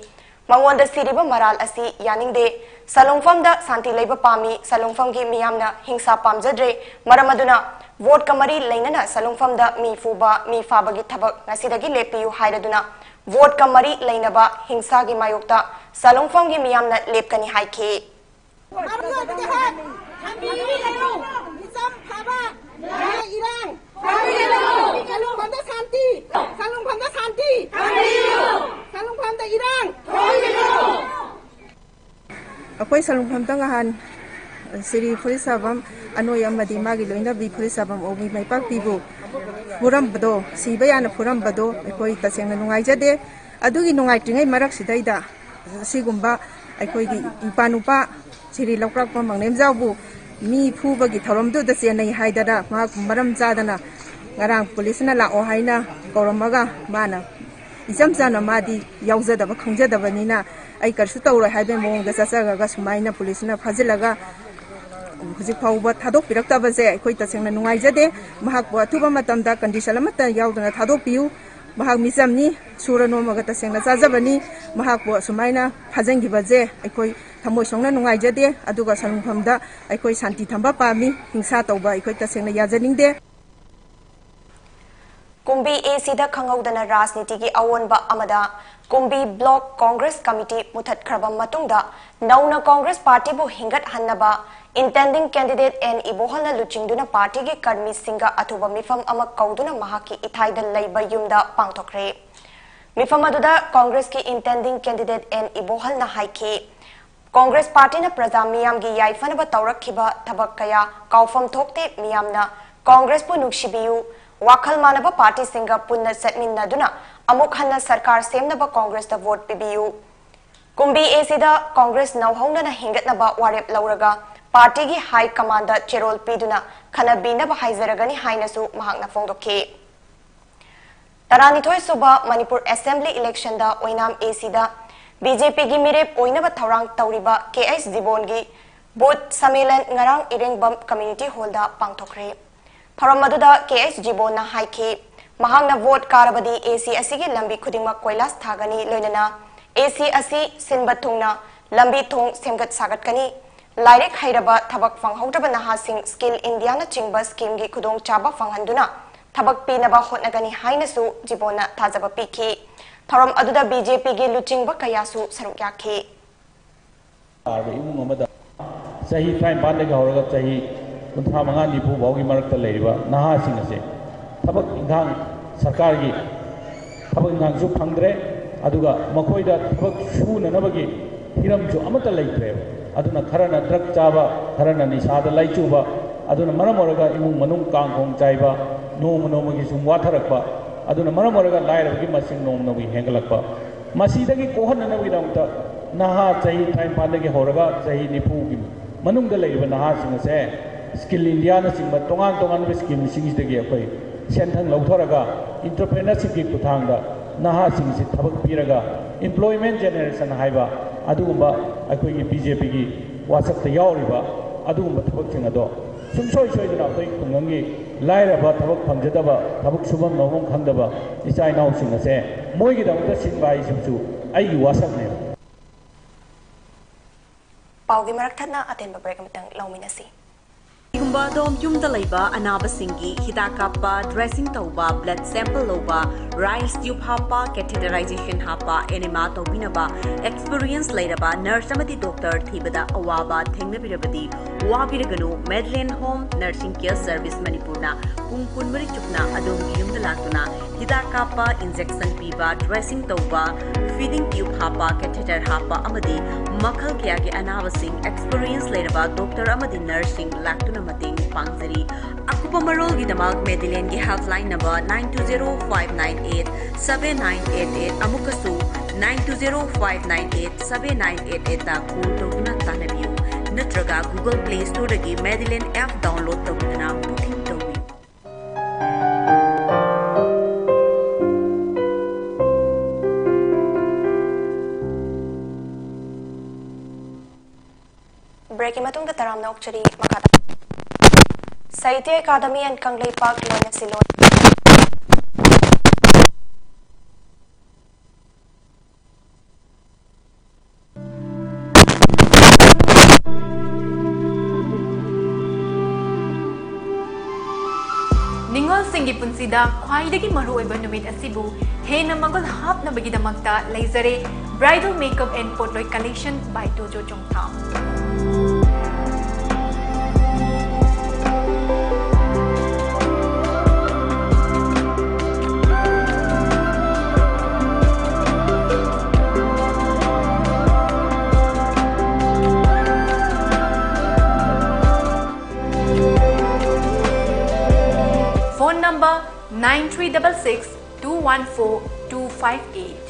ꯃꯉꯣꯟꯗ ꯁꯤꯔꯤꯕ ꯃꯔꯥꯜ ꯑꯁꯤ ꯌꯥꯅꯤꯡꯗꯦ꯫ ꯁꯂꯨꯡꯐꯝꯗ ꯁꯥꯟꯇꯤ ꯂꯩꯕ ꯄꯥꯝꯃꯤ꯫ ꯁꯂꯨꯡꯐꯝꯒꯤ ꯃꯤꯌꯥꯝꯅ ꯍꯤꯡꯁꯥ ꯄꯥꯝꯖꯗ꯭ꯔꯦ꯫ ꯃꯔꯝ ꯑꯗꯨꯅ ꯚꯣꯠꯀ ꯃꯔꯤ ꯂꯩꯅꯅ ꯁꯂꯨꯡꯐꯝꯗ ꯃꯤ ꯐꯨꯕ, ꯃꯤ ꯐꯥꯕꯒꯤ ꯊꯕꯛ ꯉꯁꯤꯗꯒꯤ ꯂꯦꯞꯄꯤꯌꯨ ꯍꯥꯏꯔꯗꯨꯅ ꯚꯣꯠꯀ ꯃꯔꯤ ꯂꯩꯅꯕ ꯍꯤꯡꯁꯥꯒꯤ ꯃꯥꯌꯣꯛꯇ ꯁꯂꯨꯡꯐꯝꯒꯤ ꯃꯤꯌꯥꯝꯅ ꯂꯦꯞꯀꯅꯤ ꯍꯥꯏꯈꯤ꯫ ꯃꯔꯨꯞ ꯂꯣꯏꯕꯗ ꯍꯛ ꯊꯝꯕꯤꯌꯨ꯫ ꯃꯤꯆꯝ ꯐꯕ ꯏꯔꯥꯡ ꯁꯂꯨꯡꯐꯝꯗ ꯁꯥꯟꯇꯤ, ꯁꯂꯨꯡꯐꯝꯗ ꯁꯥꯟꯇꯤ, ꯁꯂꯨꯡꯐꯝꯗ ꯏꯔꯥꯡ꯫ ꯑꯩꯈꯣꯏ ꯁꯂꯨꯡꯐꯝꯗ ꯉꯍꯥꯟ ꯁꯤꯔꯤ ꯐꯨꯔꯤꯠ ꯁꯥꯐꯝ ꯑꯅꯣꯏ ꯑꯃꯗꯤ ꯃꯥꯒꯤ ꯂꯣꯏꯅꯕꯤ ꯐꯨꯔꯤꯠ ꯁꯥꯐꯝ ꯑꯣꯡꯕꯤ ꯃꯩꯄꯥꯛꯄꯤꯕꯨ ꯐꯨꯔꯝꯕꯗꯣ, ꯁꯤꯕ ꯌꯥꯅ ꯐꯨꯔꯝꯕꯗꯣ ꯑꯩꯈꯣꯏ ꯇꯁꯦꯡꯅ ꯅꯨꯡꯉꯥꯏꯖꯗꯦ꯫ ꯑꯗꯨꯒꯤ ꯅꯨꯡꯉꯥꯏꯇ꯭ꯔꯤꯉꯩ ꯃꯔꯛꯁꯤꯗꯩꯗ ꯁꯤꯒꯨꯝꯕ ꯑꯩꯈꯣꯏꯒꯤ ꯏꯄꯥ ꯅꯨꯄꯥ ꯁꯤꯔꯤ ꯂꯧꯀ꯭ꯔꯥꯛꯄꯝ ꯃꯪꯂꯦꯝꯖꯥꯎꯕꯨ ꯃꯤ ꯐꯨꯕꯒꯤ ꯊꯧꯔꯝꯗꯨꯗ ꯆꯦꯟꯅꯩ ꯍꯥꯏꯗꯅ ꯃꯍꯥꯛꯄꯨ ꯃꯔꯝ ꯆꯥꯗꯅ ꯉꯔꯥꯡ ꯄꯨꯂꯤꯁꯅ ꯂꯥꯛꯑꯣ ꯍꯥꯏꯅ ꯀꯧꯔꯝꯃꯒ ꯃꯥꯅ ꯏꯆꯝ ꯆꯝꯅ ꯃꯥꯗꯤ ꯌꯥꯎꯖꯗꯕ ꯈꯪꯖꯗꯕꯅꯤꯅ ꯑꯩ ꯀꯔꯤꯁꯨ ꯇꯧꯔꯣꯏ ꯍꯥꯏꯕꯒꯤ ꯃꯑꯣꯡꯗ ꯆꯠꯆꯔꯒ ꯁꯨꯃꯥꯏꯅ ꯄꯨꯂꯤꯁꯅ ꯐꯥꯖꯤꯜꯂꯒ ꯍꯧꯖꯤꯛ ꯐꯥꯎꯕ ꯊꯥꯗꯣꯛꯄꯤꯔꯛꯇꯕꯁꯦ ꯑꯩꯈꯣꯏ ꯇꯁꯦꯡꯅ ꯅꯨꯡꯉꯥꯏꯖꯗꯦ꯫ ꯃꯍꯥꯛꯄꯨ ꯑꯊꯨꯕ ꯃꯇꯝꯗ ꯀꯟꯗꯤꯁꯟ ꯑꯃꯠꯇ ꯌꯥꯎꯗꯅ ꯊꯥꯗꯣꯛꯄꯤꯌꯨ꯫ ꯃꯍꯥꯛ ꯃꯤꯆꯝꯅꯤ, ꯁꯨꯔ ꯅꯣꯝꯃꯒ ꯇꯁꯦꯡꯅ ꯆꯥꯖꯕꯅꯤ꯫ ꯃꯍꯥꯛꯄꯨ ꯑꯁꯨꯃꯥꯏꯅ ꯐꯥꯖꯤꯟꯈꯤꯕꯁꯦ ꯑꯩꯈꯣꯏ ꯊꯃꯣꯏ ꯁꯣꯛꯅ ꯅꯨꯡꯉꯥꯏꯖꯗꯦ, ꯑꯗꯨꯒ ꯁꯟꯒꯨꯝꯐꯝꯗ ꯑꯩꯈꯣꯏ ꯁꯥꯟꯇꯤ ꯊꯝꯕ ꯄꯥꯝꯃꯤ, ꯍꯤꯡꯁꯥ ꯇꯧꯕ ꯑꯩꯈꯣꯏ ꯇꯁꯦꯡꯅ ꯌꯥꯖꯅꯤꯡꯗꯦ꯫ ꯀꯨꯝꯕꯤ ꯑꯦ ꯁꯤꯗ ꯈꯪꯍꯧꯗꯅ ꯔꯥꯖꯅꯤꯇꯤꯒꯤ ꯑꯑꯣꯟꯕ ꯑꯃꯗ ꯀꯨꯝꯕꯤ ꯕ꯭ꯂꯣꯛ ꯀꯣꯡꯒ꯭ꯔꯦꯁ ꯀꯃꯤꯇꯤ ꯃꯨꯊꯠꯈ꯭ꯔꯕ ꯃꯇꯨꯡꯗ ꯅꯧꯅ ꯀꯣꯡꯒ꯭ꯔꯦꯁ ꯄꯥꯔꯇꯤꯕꯨ ꯍꯤꯡꯒꯠꯍꯟꯅꯕ intending candidate ꯑꯦꯟ ꯏꯕꯣꯍꯜꯅ ꯂꯨꯆꯤꯡꯗꯨꯅ ꯄꯥꯔꯇꯤꯒꯤ ꯀꯔꯃꯤꯁꯤꯡꯒ ꯑꯊꯨꯕ ꯃꯤꯐꯝ ꯑꯃ ꯀꯧꯗꯨꯅ ꯃꯍꯥꯛꯀꯤ ꯏꯊꯥꯏꯗ ꯂꯩꯕ ꯌꯨꯝꯗ ꯄꯥꯡꯊꯣꯛꯈ꯭ꯔꯦ꯫ ꯃꯤꯐꯝ ꯑꯗꯨꯗ ꯀꯣꯡꯒ꯭ꯔꯦꯁꯀꯤ intending candidate ꯑꯦꯟ ꯏꯕꯣꯍꯜꯅ ꯍꯥꯏꯈꯤ, ꯀꯣꯡꯒ꯭ꯔꯦꯁ ꯄꯥꯔꯇꯤꯅ ꯄ꯭ꯔꯖꯥ ꯃꯤꯌꯥꯝꯒꯤ ꯌꯥꯏꯐꯅꯕ ꯇꯧꯔꯛꯈꯤꯕ ꯊꯕꯛ ꯀꯌꯥ ꯀꯥꯎꯐꯝ ꯊꯣꯛꯇꯦ꯫ ꯃꯤꯌꯥꯝꯅ ꯀꯣꯡꯒ꯭ꯔꯦꯁꯄꯨ ꯅꯨꯡꯁꯤꯕꯤꯌꯨ, ꯋꯥꯈꯜ ꯃꯥꯟꯅꯕ ꯄꯥꯔꯇꯤꯁꯤꯡꯒ ꯄꯨꯟꯅ ꯆꯠꯃꯤꯟꯅꯗꯨꯅ ꯑꯃꯨꯛ ꯍꯟꯅ ꯁꯔꯀꯥꯔ ꯁꯦꯝꯅꯕ ꯀꯣꯡꯒ꯭ꯔꯦꯁꯇ ꯚꯣꯠ ꯄꯤꯕꯤꯌꯨ꯫ ꯀꯨꯝꯕꯤ ꯑꯦ ꯁꯤꯗ ꯀꯣꯡꯒ꯭ꯔꯦꯁ ꯅꯧꯍꯧꯅꯅ ꯍꯤꯡꯒꯠꯅꯕ ꯋꯥꯔꯦꯞ ꯂꯧꯔꯒ ꯄꯥꯔꯇꯤꯒꯤ ꯍꯥꯏ ꯀꯃꯥꯟꯗ ꯆꯦꯔꯣꯜ ꯄꯤꯗꯨꯅ ꯈꯟꯅꯕꯤꯅꯕ ꯍꯥꯏꯖꯔꯒꯅꯤ ꯍꯥꯏꯅꯁꯨ ꯃꯍꯥꯛꯅ ꯐꯣꯡꯗꯣꯛꯈꯤ꯫ ꯇꯔꯥꯅꯤꯊꯣꯏ ꯁꯨꯕ ꯃꯅꯤꯄꯨꯔ ꯑꯦꯁꯦꯝꯕ꯭ꯂꯤ ꯏꯂꯦꯛꯁꯟꯗ ꯑꯣꯏꯅꯥꯝ ꯑꯦ ꯁꯤꯗ ꯕꯤ ꯖꯦ ꯄꯤꯒꯤ ꯃꯤꯔꯦꯞ ꯑꯣꯏꯅꯕ ꯊꯧꯔꯥꯡ ꯇꯧꯔꯤꯕ ꯀꯦ ꯑꯩꯆ ꯖꯤꯕꯣꯟꯒꯤ ꯕꯨꯊ ꯁꯝꯃꯦꯂꯟ ꯉꯔꯥꯡ ꯏꯔꯦꯡꯕꯝ ꯀꯝꯃ꯭ꯌꯨꯅꯤꯇꯤ ꯍꯣꯜꯗ ꯄꯥꯡꯊꯣꯛꯈ꯭ꯔꯦ꯫ ꯊꯧꯔꯝ ꯑꯗꯨꯗ ꯀꯦ ꯑꯩꯆ ꯖꯤꯕꯣꯟꯅ ꯍꯥꯏꯈꯤ, ꯃꯍꯥꯛꯅ ꯚꯣꯠ ꯀꯥꯔꯕꯗꯤ ꯑꯦ ꯁꯤ ꯑꯁꯤꯒꯤ ꯂꯝꯕꯤ ꯈꯨꯗꯤꯡꯃꯛ ꯀꯣꯏꯂꯥꯁ ꯊꯥꯒꯅꯤ, ꯂꯣꯏꯅꯅ ꯑꯦ ꯁꯤ ꯑꯁꯤ ꯁꯤꯟꯕ ꯊꯨꯡꯅ ꯂꯝꯕꯤ ꯊꯣꯡ ꯁꯦꯝꯒꯠ ꯁꯥꯒꯠꯀꯅꯤ꯫ ꯂꯥꯏꯔꯤꯛ ꯍꯩꯔꯕ ꯊꯕꯛ ꯐꯪꯍꯧꯗ꯭ꯔꯕ ꯅꯍꯥꯁꯤꯡ ꯁ꯭ꯀꯤꯜ ꯏꯟꯗꯤꯌꯥꯅꯆꯤꯡꯕ ꯁ꯭ꯀꯤꯝꯒꯤ ꯈꯨꯗꯣꯡꯆꯥꯕ ꯐꯪꯍꯟꯗꯨꯅ ꯊꯕꯛ ꯄꯤꯅꯕ ꯍꯣꯠꯅꯒꯅꯤ ꯍꯥꯏꯅꯁꯨ ꯖꯤꯕꯣꯟꯅ ꯊꯥꯖꯕ ꯄꯤꯈꯤ꯫ ꯊꯧꯔꯝ ꯑꯗꯨꯗ ꯕꯤ ꯖꯦ ꯄꯤꯒꯤ ꯂꯨꯆꯤꯡꯕ ꯀꯌꯥꯁꯨ ꯁꯔꯨꯛ ꯌꯥꯈꯤ꯫ ꯇꯥꯔꯕ ꯏꯃꯨꯡ ꯑꯃꯗ ꯆꯍꯤ ꯇꯔꯥꯅꯤꯄꯥꯟꯗꯒꯤ ꯍꯧꯔꯒ ꯆꯍꯤ ꯀꯨꯟꯊ꯭ꯔꯥ ꯃꯉꯥ ꯅꯤꯐꯨ ꯐꯥꯎꯒꯤ ꯃꯔꯛꯇ ꯂꯩꯔꯤꯕ ꯅꯍꯥꯁꯤꯡ ꯑꯁꯦ ꯊꯕꯛ ꯏꯪꯈꯥꯡ, ꯁꯔꯀꯥꯔꯒꯤ ꯊꯕꯛ ꯏꯪꯈꯥꯡꯁꯨ ꯐꯪꯗ꯭ꯔꯦ, ꯑꯗꯨꯒ ꯃꯈꯣꯏꯗ ꯊꯕꯛ ꯁꯨꯅꯅꯕꯒꯤ ꯍꯤꯔꯝꯁꯨ ꯑꯃꯠꯇ ꯂꯩꯇ꯭ꯔꯦꯕ꯫ ꯑꯗꯨꯅ ꯈꯔꯅ ꯗ꯭ꯔꯒ ꯆꯥꯕ, ꯈꯔꯅ ꯅꯤꯁꯥꯗ ꯂꯥꯏꯆꯨꯕ, ꯑꯗꯨꯅ ꯃꯔꯝ ꯑꯣꯏꯔꯒ ꯏꯃꯨꯡ ꯃꯅꯨꯡ ꯀꯥꯡ ꯈꯣꯡ ꯆꯥꯏꯕ, ꯅꯣꯡꯃ ꯅꯣꯡꯃꯒꯤ ꯁꯨꯝ ꯋꯥꯊꯔꯛꯄ, ꯑꯗꯨꯅ ꯃꯔꯝ ꯑꯣꯏꯔꯒ ꯂꯥꯏꯔꯕꯒꯤ ꯃꯁꯤꯡ ꯅꯣꯡꯃ ꯅꯣꯡꯃꯒꯤ ꯍꯦꯟꯒꯠꯂꯛꯄ꯫ ꯃꯁꯤꯗꯒꯤ ꯀꯣꯛꯍꯟꯅꯅꯕꯒꯤꯗꯃꯛꯇ ꯅꯍꯥ ꯆꯍꯤ ꯇꯔꯥꯅꯤꯄꯥꯟꯗꯒꯤ ꯍꯧꯔꯒ ꯆꯍꯤ ꯅꯤꯐꯨꯒꯤ ꯃꯅꯨꯡꯗ ꯂꯩꯔꯤꯕ ꯅꯍꯥꯁꯤꯡ ꯑꯁꯦ ꯁ꯭ꯀꯤꯜ ꯏꯟꯗꯤꯌꯥꯅꯆꯤꯡꯕ ꯇꯣꯉꯥꯟ ꯇꯣꯉꯥꯟꯕ ꯁ꯭ꯀꯤꯝꯁꯤꯡꯁꯤꯗꯒꯤ ꯑꯩꯈꯣꯏ ꯁꯦꯟꯊꯪ ꯂꯧꯊꯣꯔꯒ entrepreneurshipꯀꯤ ꯈꯨꯠꯊꯥꯡꯗ ꯅꯍꯥꯁꯤꯡꯁꯤ ꯊꯕꯛ ꯄꯤꯔꯒ employment generation ꯍꯥꯏꯕ ꯑꯗꯨꯒꯨꯝꯕ ꯑꯩꯈꯣꯏꯒꯤ ꯕꯤ ꯖꯦ ꯄꯤꯒꯤ ꯋꯥꯁꯛꯇ ꯌꯥꯎꯔꯤꯕ ꯑꯗꯨꯒꯨꯝꯕ ꯊꯕꯛꯁꯤꯡ ꯑꯗꯣ ꯁꯨꯡꯁꯣꯏ ꯁꯣꯏꯗꯅ ꯑꯩꯈꯣꯏ ꯈꯨꯡꯒꯪꯒꯤ ꯂꯥꯏꯔꯕ, ꯊꯕꯛ ꯐꯪꯖꯗꯕ, ꯊꯕꯛ ꯁꯨꯐꯝ ꯅꯣꯝꯐꯝ ꯈꯪꯗꯕ ꯏꯆꯥ ꯏꯅꯥꯎꯁꯤꯡ ꯑꯁꯦ ꯃꯣꯏꯒꯤꯗꯃꯛꯇ ꯁꯤꯟꯕ ꯍꯥꯏꯁꯤꯁꯨ ꯑꯩꯒꯤ ꯋꯥꯁꯛꯅꯦꯕ꯫ ꯄꯥꯎꯒꯤ ꯃꯔꯛ ꯊꯠꯅ ꯑꯇꯦꯟꯕ ꯕ꯭ꯔꯦꯛ ꯑꯃꯇꯪ ꯂꯧꯃꯤꯟꯅꯁꯤ꯫ ꯀꯔꯤꯒꯨꯝꯕ ꯑꯗꯣꯝ ꯌꯨꯝꯗ ꯂꯩꯕ ꯑꯅꯥꯕꯁꯤꯡꯒꯤ ꯍꯤꯗꯥꯛ ꯀꯥꯞꯄ, ꯗ꯭ꯔꯦꯁꯤꯡ ꯇꯧꯕ, ꯕ꯭ꯂꯗ ꯁꯦꯝꯄꯜ ꯂꯧꯕ, ꯔꯥꯏꯁ ꯇ꯭ꯌꯨꯕ ꯍꯥꯞꯄ, ꯀꯦꯊꯦꯇꯔꯥꯏꯖꯦꯁꯟ ꯍꯥꯞꯄ, ꯑꯦꯅꯦꯃꯥ ꯇꯧꯕꯤꯅꯕ ꯑꯦꯛꯁꯄꯤꯔꯤꯌꯦꯟꯁ ꯂꯩꯔꯕ ꯅꯔꯁ ꯑꯃꯗꯤ ꯗꯣꯛꯇꯔ ꯊꯤꯕꯗ ꯑꯋꯥꯕ ꯊꯦꯡꯅꯕꯤꯔꯕꯗꯤ ꯋꯥꯕꯤꯔꯒꯅꯨ꯫ ꯃꯦꯗꯂꯦꯟ ꯍꯣꯝ ꯅꯔꯁꯤꯡ ꯀꯦꯌꯔ ꯁꯔꯚꯤꯁ ꯃꯅꯤꯄꯨꯔꯅ ꯄꯨꯡ ꯀꯨꯟꯃꯔꯤ ꯆꯨꯞꯅ ꯑꯗꯣꯝꯒꯤ ꯌꯨꯝꯗ ꯂꯥꯛꯇꯨꯅ ꯍꯤꯗꯥꯛ ꯀꯥꯞꯄ, ꯏꯟꯖꯦꯛꯁꯟ ꯄꯤꯕ, ꯗ꯭ꯔꯦꯁꯤꯡ ꯇꯧꯕ, ꯐꯤꯗꯤꯡ ꯇ꯭ꯌꯨꯕ ꯍꯥꯞꯄ, ꯀꯦꯊꯦꯇꯔ ꯍꯥꯞꯄ ꯑꯃꯗꯤ ꯃꯈꯜ ꯀꯌꯥꯒꯤ ꯑꯅꯥꯕꯁꯤꯡ ꯑꯦꯛꯁꯄꯤꯔꯤꯌꯦꯟꯁ ꯂꯩꯔꯕ ꯗꯣꯛꯇꯔ ꯑꯃꯗꯤ ꯅꯔꯁꯁꯤꯡ ꯂꯥꯛꯇꯨꯅ ꯃꯇꯦꯡ ꯄꯥꯡꯖꯔꯤ꯫ ꯑꯀꯨꯞꯄ ꯃꯔꯣꯜꯒꯤꯗꯃꯛ ꯃꯦꯗꯤꯂꯦꯟꯒꯤ helpline number nine two zero five nine eight seven nine eight eight ꯑꯃꯨꯛꯀꯁꯨ nine two zero five nine eight seven nine eight eight ꯗ ꯀꯣꯜ ꯇꯧꯗꯨꯅ ꯇꯥꯟꯅꯕꯤꯌꯨ, ꯅꯠꯇ꯭ꯔꯒ Google Play Storeꯗꯒꯤ ꯃꯦꯗꯤꯂꯦꯟ ꯑꯦꯞ ꯗꯥꯎꯟꯂꯣꯗ ꯇꯧꯗꯨꯅ ꯕꯨꯀꯤꯡ ꯇꯧꯕꯤꯌꯨ꯫ ꯕ꯭ꯔꯦꯛꯀꯤ ꯃꯇꯨꯡꯗ ꯇꯔꯥꯝꯅ ꯑꯣꯛꯆꯔꯤ꯫ ꯃꯈꯥꯗ ꯁꯥꯍꯤꯇ꯭ꯌ ꯑꯦꯀꯥꯗꯃꯤ ꯑꯦꯟ ꯀꯪꯂꯩꯄꯥꯛ ꯂꯣꯏꯅ ꯁꯤꯜꯂꯣꯟ꯫ ꯅꯤꯡꯉꯣꯜꯁꯤꯡꯒꯤ ꯄꯨꯟꯁꯤꯗ ꯈ꯭ꯋꯥꯏꯗꯒꯤ ꯃꯔꯨꯑꯣꯏꯕ ꯅꯨꯃꯤꯠ ꯑꯁꯤꯕꯨ ꯍꯦꯟꯅ ꯃꯒꯨꯟ ꯍꯥꯞꯅꯕꯒꯤꯗꯃꯛꯇ ꯂꯩꯖꯔꯦ Bridal Makeup and Potloi Collection by Tojo Chongtham. Phone number nine three double six two one four two five eight.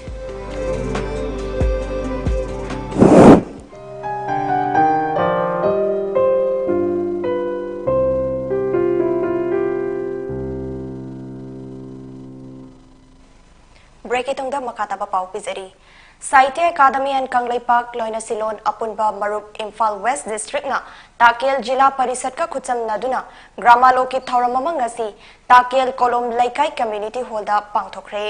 ꯕ꯭ꯔꯦꯛꯀꯤ ꯇꯨꯡꯗ ꯃꯈꯥ ꯇꯥꯕ ꯄꯥꯎ ꯄꯤꯖꯔꯤ꯫ ꯁꯥꯍꯤꯇ꯭ꯌ ꯑꯦꯀꯥꯗꯃꯤ ꯑꯦꯟ ꯀꯪꯂꯩꯄꯥꯛ ꯂꯣꯏꯅ ꯁꯤꯂꯣꯟ ꯑꯄꯨꯟꯕ ꯃꯔꯨꯞ ꯏꯝꯐꯥꯜ ꯋꯦꯁ ꯗꯤꯁꯇ꯭ꯔꯤꯛꯅ ꯇꯥꯀꯦꯜ ꯖꯤꯂꯥ ꯄꯔꯤꯁꯠꯀ ꯈꯨꯠꯁꯝꯅꯗꯨꯅ ꯒ꯭ꯔꯥꯃꯥꯂꯣꯛꯀꯤ ꯊꯧꯔꯝ ꯑꯃ ꯉꯁꯤ ꯇꯥꯀꯦꯜ ꯀꯣꯂꯣꯝ ꯂꯩꯀꯥꯏ ꯀꯝꯃ꯭ꯌꯨꯅꯤꯇꯤ ꯍꯣꯜꯗ ꯄꯥꯡꯊꯣꯛꯈ꯭ꯔꯦ꯫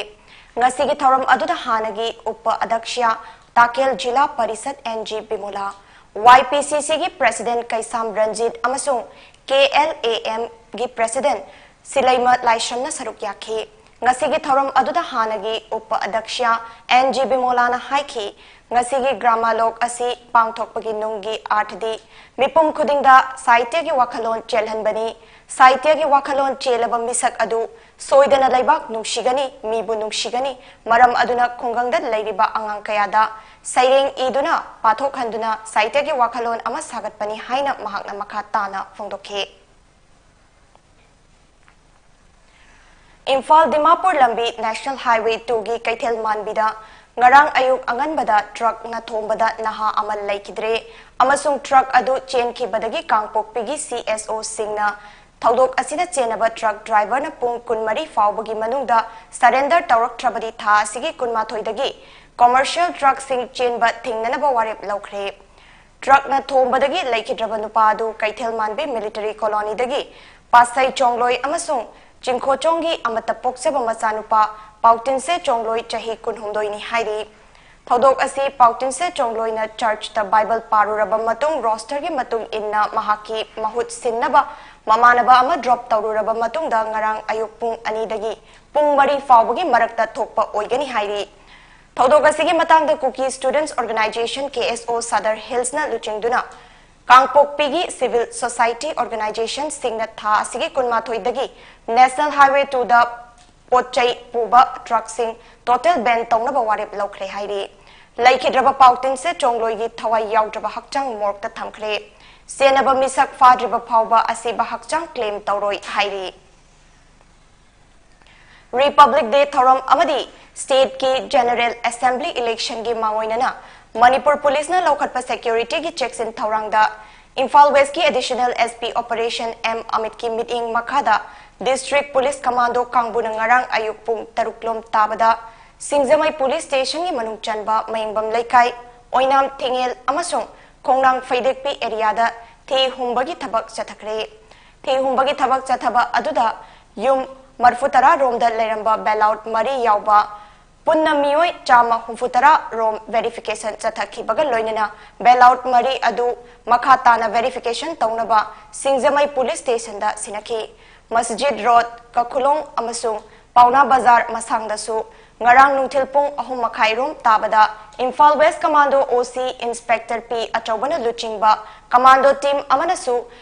ꯉꯁꯤꯒꯤ ꯊꯧꯔꯝ ꯑꯗꯨꯗ ꯍꯥꯟꯅꯒꯤ ꯎꯄ ꯑꯗꯛꯁ꯭ꯌ ꯇꯥꯀꯦꯜ ꯖꯤꯂꯥ ꯄꯔꯤꯁꯠ ꯑꯦꯟ ꯖꯤ ꯕꯤꯃꯣꯂꯥ, ꯋꯥꯏ ꯄꯤ ꯁꯤ ꯁꯤꯒꯤ ꯄ꯭ꯔꯦꯁꯤꯗꯦꯟꯠ ꯀꯩꯁꯥꯝ ꯔꯟꯖꯤꯠ ꯑꯃꯁꯨꯡ ꯀꯦ ꯑꯦꯜ ꯑꯦ ꯑꯦꯝꯒꯤ ꯄ꯭ꯔꯦꯁꯤꯗꯦꯟꯠ ꯁꯤꯂꯩꯃ ꯂꯥꯏꯁ꯭ꯔꯝꯅ ꯁꯔꯨꯛ ꯌꯥꯈꯤ꯫ ꯉꯁꯤꯒꯤ ꯊꯧꯔꯝ ꯑꯗꯨꯗ ꯍꯥꯟꯅꯒꯤ ꯎꯄ ꯑꯗꯛꯁ꯭ꯌ ꯑꯦꯟ ꯖꯤ ꯕꯤꯃꯣꯂꯥꯅ ꯍꯥꯏꯈꯤ, ꯉꯁꯤꯒꯤ ꯒ꯭ꯔꯥꯃꯥꯂꯣꯛ ꯑꯁꯤ ꯄꯥꯡꯊꯣꯛꯄꯒꯤ ꯅꯨꯡꯒꯤ ꯑꯥꯔꯊꯗꯤ ꯃꯤꯄꯨꯝ ꯈꯨꯗꯤꯡꯗ ꯁꯥꯍꯤꯇ꯭ꯌꯒꯤ ꯋꯥꯈꯜꯂꯣꯟ ꯆꯦꯜꯍꯟꯕꯅꯤ꯫ ꯁꯥꯍꯤꯇ꯭ꯌꯒꯤ ꯋꯥꯈꯜꯂꯣꯟ ꯆꯦꯜꯂꯕ ꯃꯤꯁꯛ ꯑꯗꯨ ꯁꯣꯏꯗꯅ ꯂꯩꯕꯥꯛ ꯅꯨꯡꯁꯤꯒꯅꯤ, ꯃꯤꯕꯨ ꯅꯨꯡꯁꯤꯒꯅꯤ꯫ ꯃꯔꯝ ꯑꯗꯨꯅ ꯈꯨꯡꯒꯪꯗ ꯂꯩꯔꯤꯕ ꯑꯉꯥꯡ ꯀꯌꯥꯗ ꯁꯩꯔꯦꯡ ꯏꯗꯨꯅ ꯄꯥꯊꯣꯛꯍꯟꯗꯨꯅ ꯁꯥꯍꯤꯇ꯭ꯌꯒꯤ ꯋꯥꯈꯜꯂꯣꯟ ꯑꯃ ꯁꯥꯒꯠꯄꯅꯤ ꯍꯥꯏꯅ ꯃꯍꯥꯛꯅ ꯃꯈꯥ ꯇꯥꯅ ꯐꯣꯡꯗꯣꯛꯈꯤ꯫ ꯏꯝꯐꯥꯜ ꯗꯤꯃꯥꯄꯨꯔ ꯂꯝꯕꯤ National Highway two ꯒꯤ ꯀꯩꯊꯦꯜ ꯃꯥꯟꯕꯤꯗ ꯉꯔꯥꯡ ꯑꯌꯨꯛ ꯑꯉꯟꯕꯗ ꯇ꯭ꯔꯛꯅ ꯊꯣꯝꯕꯗ ꯅꯍꯥ ꯑꯃ ꯂꯩꯈꯤꯗ꯭ꯔꯦ ꯑꯃꯁꯨꯡ ꯇ꯭ꯔꯛ ꯑꯗꯨ ꯆꯦꯟꯈꯤꯕꯗꯒꯤ ꯀꯥꯡꯄꯣꯛꯄꯤꯒꯤ ꯁꯤ ꯑꯦꯁ ꯑꯣꯁꯤꯡꯅ ꯊꯧꯗꯣꯛ ꯑꯁꯤꯗ ꯆꯦꯟꯅꯕ ꯇ꯭ꯔꯛ ꯗ꯭ꯔꯥꯏꯚꯔꯅ ꯄꯨꯡ ꯀꯨꯟꯃꯔꯤ ꯐꯥꯎꯕꯒꯤ ꯃꯅꯨꯡꯗ surrender ꯇꯧꯔꯛꯇ꯭ꯔꯕꯗꯤ ꯊꯥ ꯑꯁꯤꯒꯤ ꯀꯨꯟꯃꯥꯊꯣꯏꯗꯒꯤ commercial ꯇ꯭ꯔꯛꯁꯤꯡ ꯆꯦꯟꯕ ꯊꯤꯡꯅꯅꯕ ꯋꯥꯔꯦꯞ ꯂꯧꯈ꯭ꯔꯦ꯫ ꯇ꯭ꯔꯛꯅ ꯊꯣꯝꯕꯗꯒꯤ ꯂꯩꯈꯤꯗ꯭ꯔꯕ ꯅꯨꯄꯥ ꯑꯗꯨ ꯀꯩꯊꯦꯜ ꯃꯥꯟꯕꯤ ꯃꯤꯂꯤꯇꯔꯤ ꯀꯣꯂꯣꯅꯤꯗꯒꯤ ꯄꯥꯁꯩ ꯆꯣꯡꯂꯣꯏ ꯑꯃꯁꯨꯡ ꯆꯤꯡꯈꯣꯆꯣꯡꯒꯤ ꯑꯃꯠꯇ ꯄꯣꯛꯆꯕ ꯃꯆꯥꯅꯨꯄꯥ ꯄꯥꯎꯇꯤꯟꯁꯦ ꯆꯣꯡꯂꯣꯏ, ꯆꯍꯤ ꯀꯨꯟꯍꯨꯝꯗꯣꯏꯅꯤ ꯍꯥꯏꯔꯤ꯫ ꯊꯧꯗꯣꯛ ꯑꯁꯤ ꯄꯥꯎꯇꯤꯟꯁꯦ ꯆꯣꯡꯂꯣꯏꯅ ꯆꯔꯆꯇ ꯕꯥꯏꯕꯜ ꯄꯥꯔꯨꯔꯕ ꯃꯇꯨꯡ, ꯔꯣꯁꯇꯔꯒꯤ ꯃꯇꯨꯡ ꯏꯟꯅ ꯃꯍꯥꯛꯀꯤ ꯃꯍꯨꯠ ꯁꯤꯟꯅꯕ ꯃꯃꯥꯟꯅꯕ ꯑꯃ ꯗ꯭ꯔꯣꯞ ꯇꯧꯔꯨꯔꯕ ꯃꯇꯨꯡꯗ ꯉꯔꯥꯡ ꯑꯌꯨꯛ ꯄꯨꯡ ꯑꯅꯤꯗꯒꯤ ꯄꯨꯡ ꯃꯔꯤ ꯐꯥꯎꯕꯒꯤ ꯃꯔꯛꯇ ꯊꯣꯛꯄ ꯑꯣꯏꯒꯅꯤ ꯍꯥꯏꯔꯤ꯫ ꯊꯧꯗꯣꯛ ꯑꯁꯤꯒꯤ ꯃꯇꯥꯡꯗ Kuki Students Organisation, K S O, Sadar ꯍꯤꯜꯁꯅ ꯂꯨꯆꯤꯡꯗꯨꯅ ꯀꯥꯡꯄꯣꯛꯄꯤꯒꯤ civil society organizationꯁꯤꯡꯅ ꯊꯥ ꯑꯁꯤꯒꯤ ꯀꯨꯟꯃꯥꯊꯣꯏꯗꯒꯤ National Highway two ꯗ ꯄꯣꯠ ꯆꯩ ꯄꯨꯕ ꯇ꯭ꯔꯛꯁꯤꯡ total ban ꯇꯧꯅꯕ ꯋꯥꯔꯦꯞ ꯂꯧꯈ꯭ꯔꯦ ꯍꯥꯏꯔꯤ꯫ ꯂꯩꯈꯤꯗ꯭ꯔꯕ ꯄꯥꯎꯇꯤꯟꯁꯦ ꯆꯣꯡꯂꯣꯏꯒꯤ ꯊꯋꯥꯏ ꯌꯥꯎꯗ꯭ꯔꯕ ꯍꯛꯆꯥꯡ ꯃꯣꯔꯒꯇ ꯊꯝꯈ꯭ꯔꯦ꯫ ꯆꯦꯟꯅꯕ ꯃꯤꯁꯛ ꯐꯥꯗ꯭ꯔꯤꯕ ꯐꯥꯎꯕ ꯑꯁꯤꯕ ꯍꯛꯆꯥꯡ claim ꯇꯧꯔꯣꯏ ꯍꯥꯏꯔꯤ꯫ Republic Day ꯊꯧꯔꯝ ꯑꯃꯗꯤ stateꯀꯤ General Assembly electionꯒꯤ ꯃꯥꯡꯑꯣꯏꯅꯅ ꯃꯅꯤꯄꯨꯔ ꯄꯨꯂꯤꯁꯅ ꯂꯧꯈꯠꯄ securityꯒꯤ ꯆꯦꯛꯁꯤꯟ ꯊꯧꯔꯥꯡꯗ Imphal Westꯀꯤ Additional S P Operation M ꯑꯃꯤꯠꯀꯤ ꯃꯤꯠꯌꯦꯡ ꯃꯈꯥꯗ District Police Commando ꯀꯥꯡꯕꯨꯅ ꯉꯔꯥꯡ ꯑꯌꯨꯛ ꯄꯨꯡ ꯇꯔꯨꯛ ꯂꯣꯝ ꯇꯥꯕꯗ ꯁꯤꯡꯖꯃꯩ Police Stationꯒꯤ ꯃꯅꯨꯡ ꯆꯟꯕ ꯃꯌꯨꯝꯕꯝ ꯂꯩꯀꯥꯏ, ꯑꯣꯏꯅꯥꯝ ꯊꯤꯡꯉꯦꯜ ꯑꯃꯁꯨꯡ ꯈꯣꯡꯅꯥꯡ ꯐꯩꯗꯦꯛꯄꯤ areaꯗ ꯊꯤ ꯍꯨꯝꯕꯒꯤ ꯊꯕꯛ ꯆꯠꯊꯈ꯭ꯔꯦ꯫ ꯊꯤ ꯍꯨꯝꯕꯒꯤ ꯊꯕꯛ ꯆꯠꯊꯕ ꯑꯗꯨꯗ ꯌꯨꯝ ꯃꯔꯐꯨ ꯇꯔꯥ ꯔꯣꯝꯗ ꯂꯩꯔꯝꯕ ballot ꯃꯔꯤ ꯌꯥꯎꯕ ꯄꯨꯟꯅ ꯃꯤꯑꯣꯏ ꯆꯥꯝꯃ ꯍꯨꯝꯐꯨꯇꯔꯥ ꯔꯣꯝ ꯚꯦꯔꯤꯐꯤꯀꯦꯁꯟ ꯆꯠꯊꯈꯤꯕꯒ ꯂꯣꯏꯅꯅ ꯕꯦꯜ ꯑꯥꯎꯠ ꯃꯔꯤ ꯑꯗꯨ ꯃꯈꯥ ꯇꯥꯅ ꯚꯦꯔꯤꯐꯤꯀꯦꯁꯟ ꯇꯧꯅꯕ ꯁꯤꯡꯖꯃꯩ ꯄꯨꯂꯤꯁ ꯁ꯭ꯇꯦꯁꯟꯗ ꯁꯤꯟꯅꯈꯤ꯫ ꯃꯁꯖꯤꯗ ꯔꯣꯗ, ꯀꯈꯨꯂꯣꯡ ꯑꯃꯁꯨꯡ ꯄꯥꯎꯅꯥ ꯕꯖꯥꯔ ꯃꯁꯥꯡꯗꯁꯨ ꯉꯔꯥꯡ ꯅꯨꯡꯊꯤꯜ ꯄꯨꯡ ꯑꯍꯨꯝ ꯃꯈꯥꯏ ꯔꯣꯝ ꯇꯥꯕꯗ ꯏꯝꯐꯥꯜ ꯋꯦꯁ ꯀꯃꯥꯟꯗꯣ ꯑꯣ ꯁꯤ ꯏꯟꯁꯄꯦꯛꯇꯔ ꯄꯤ ꯑꯆꯧꯕꯅ ꯂꯨꯆꯤꯡꯕ ꯀꯃꯥꯟꯗꯣ ꯇꯤꯝ ꯑꯃꯅꯁꯨ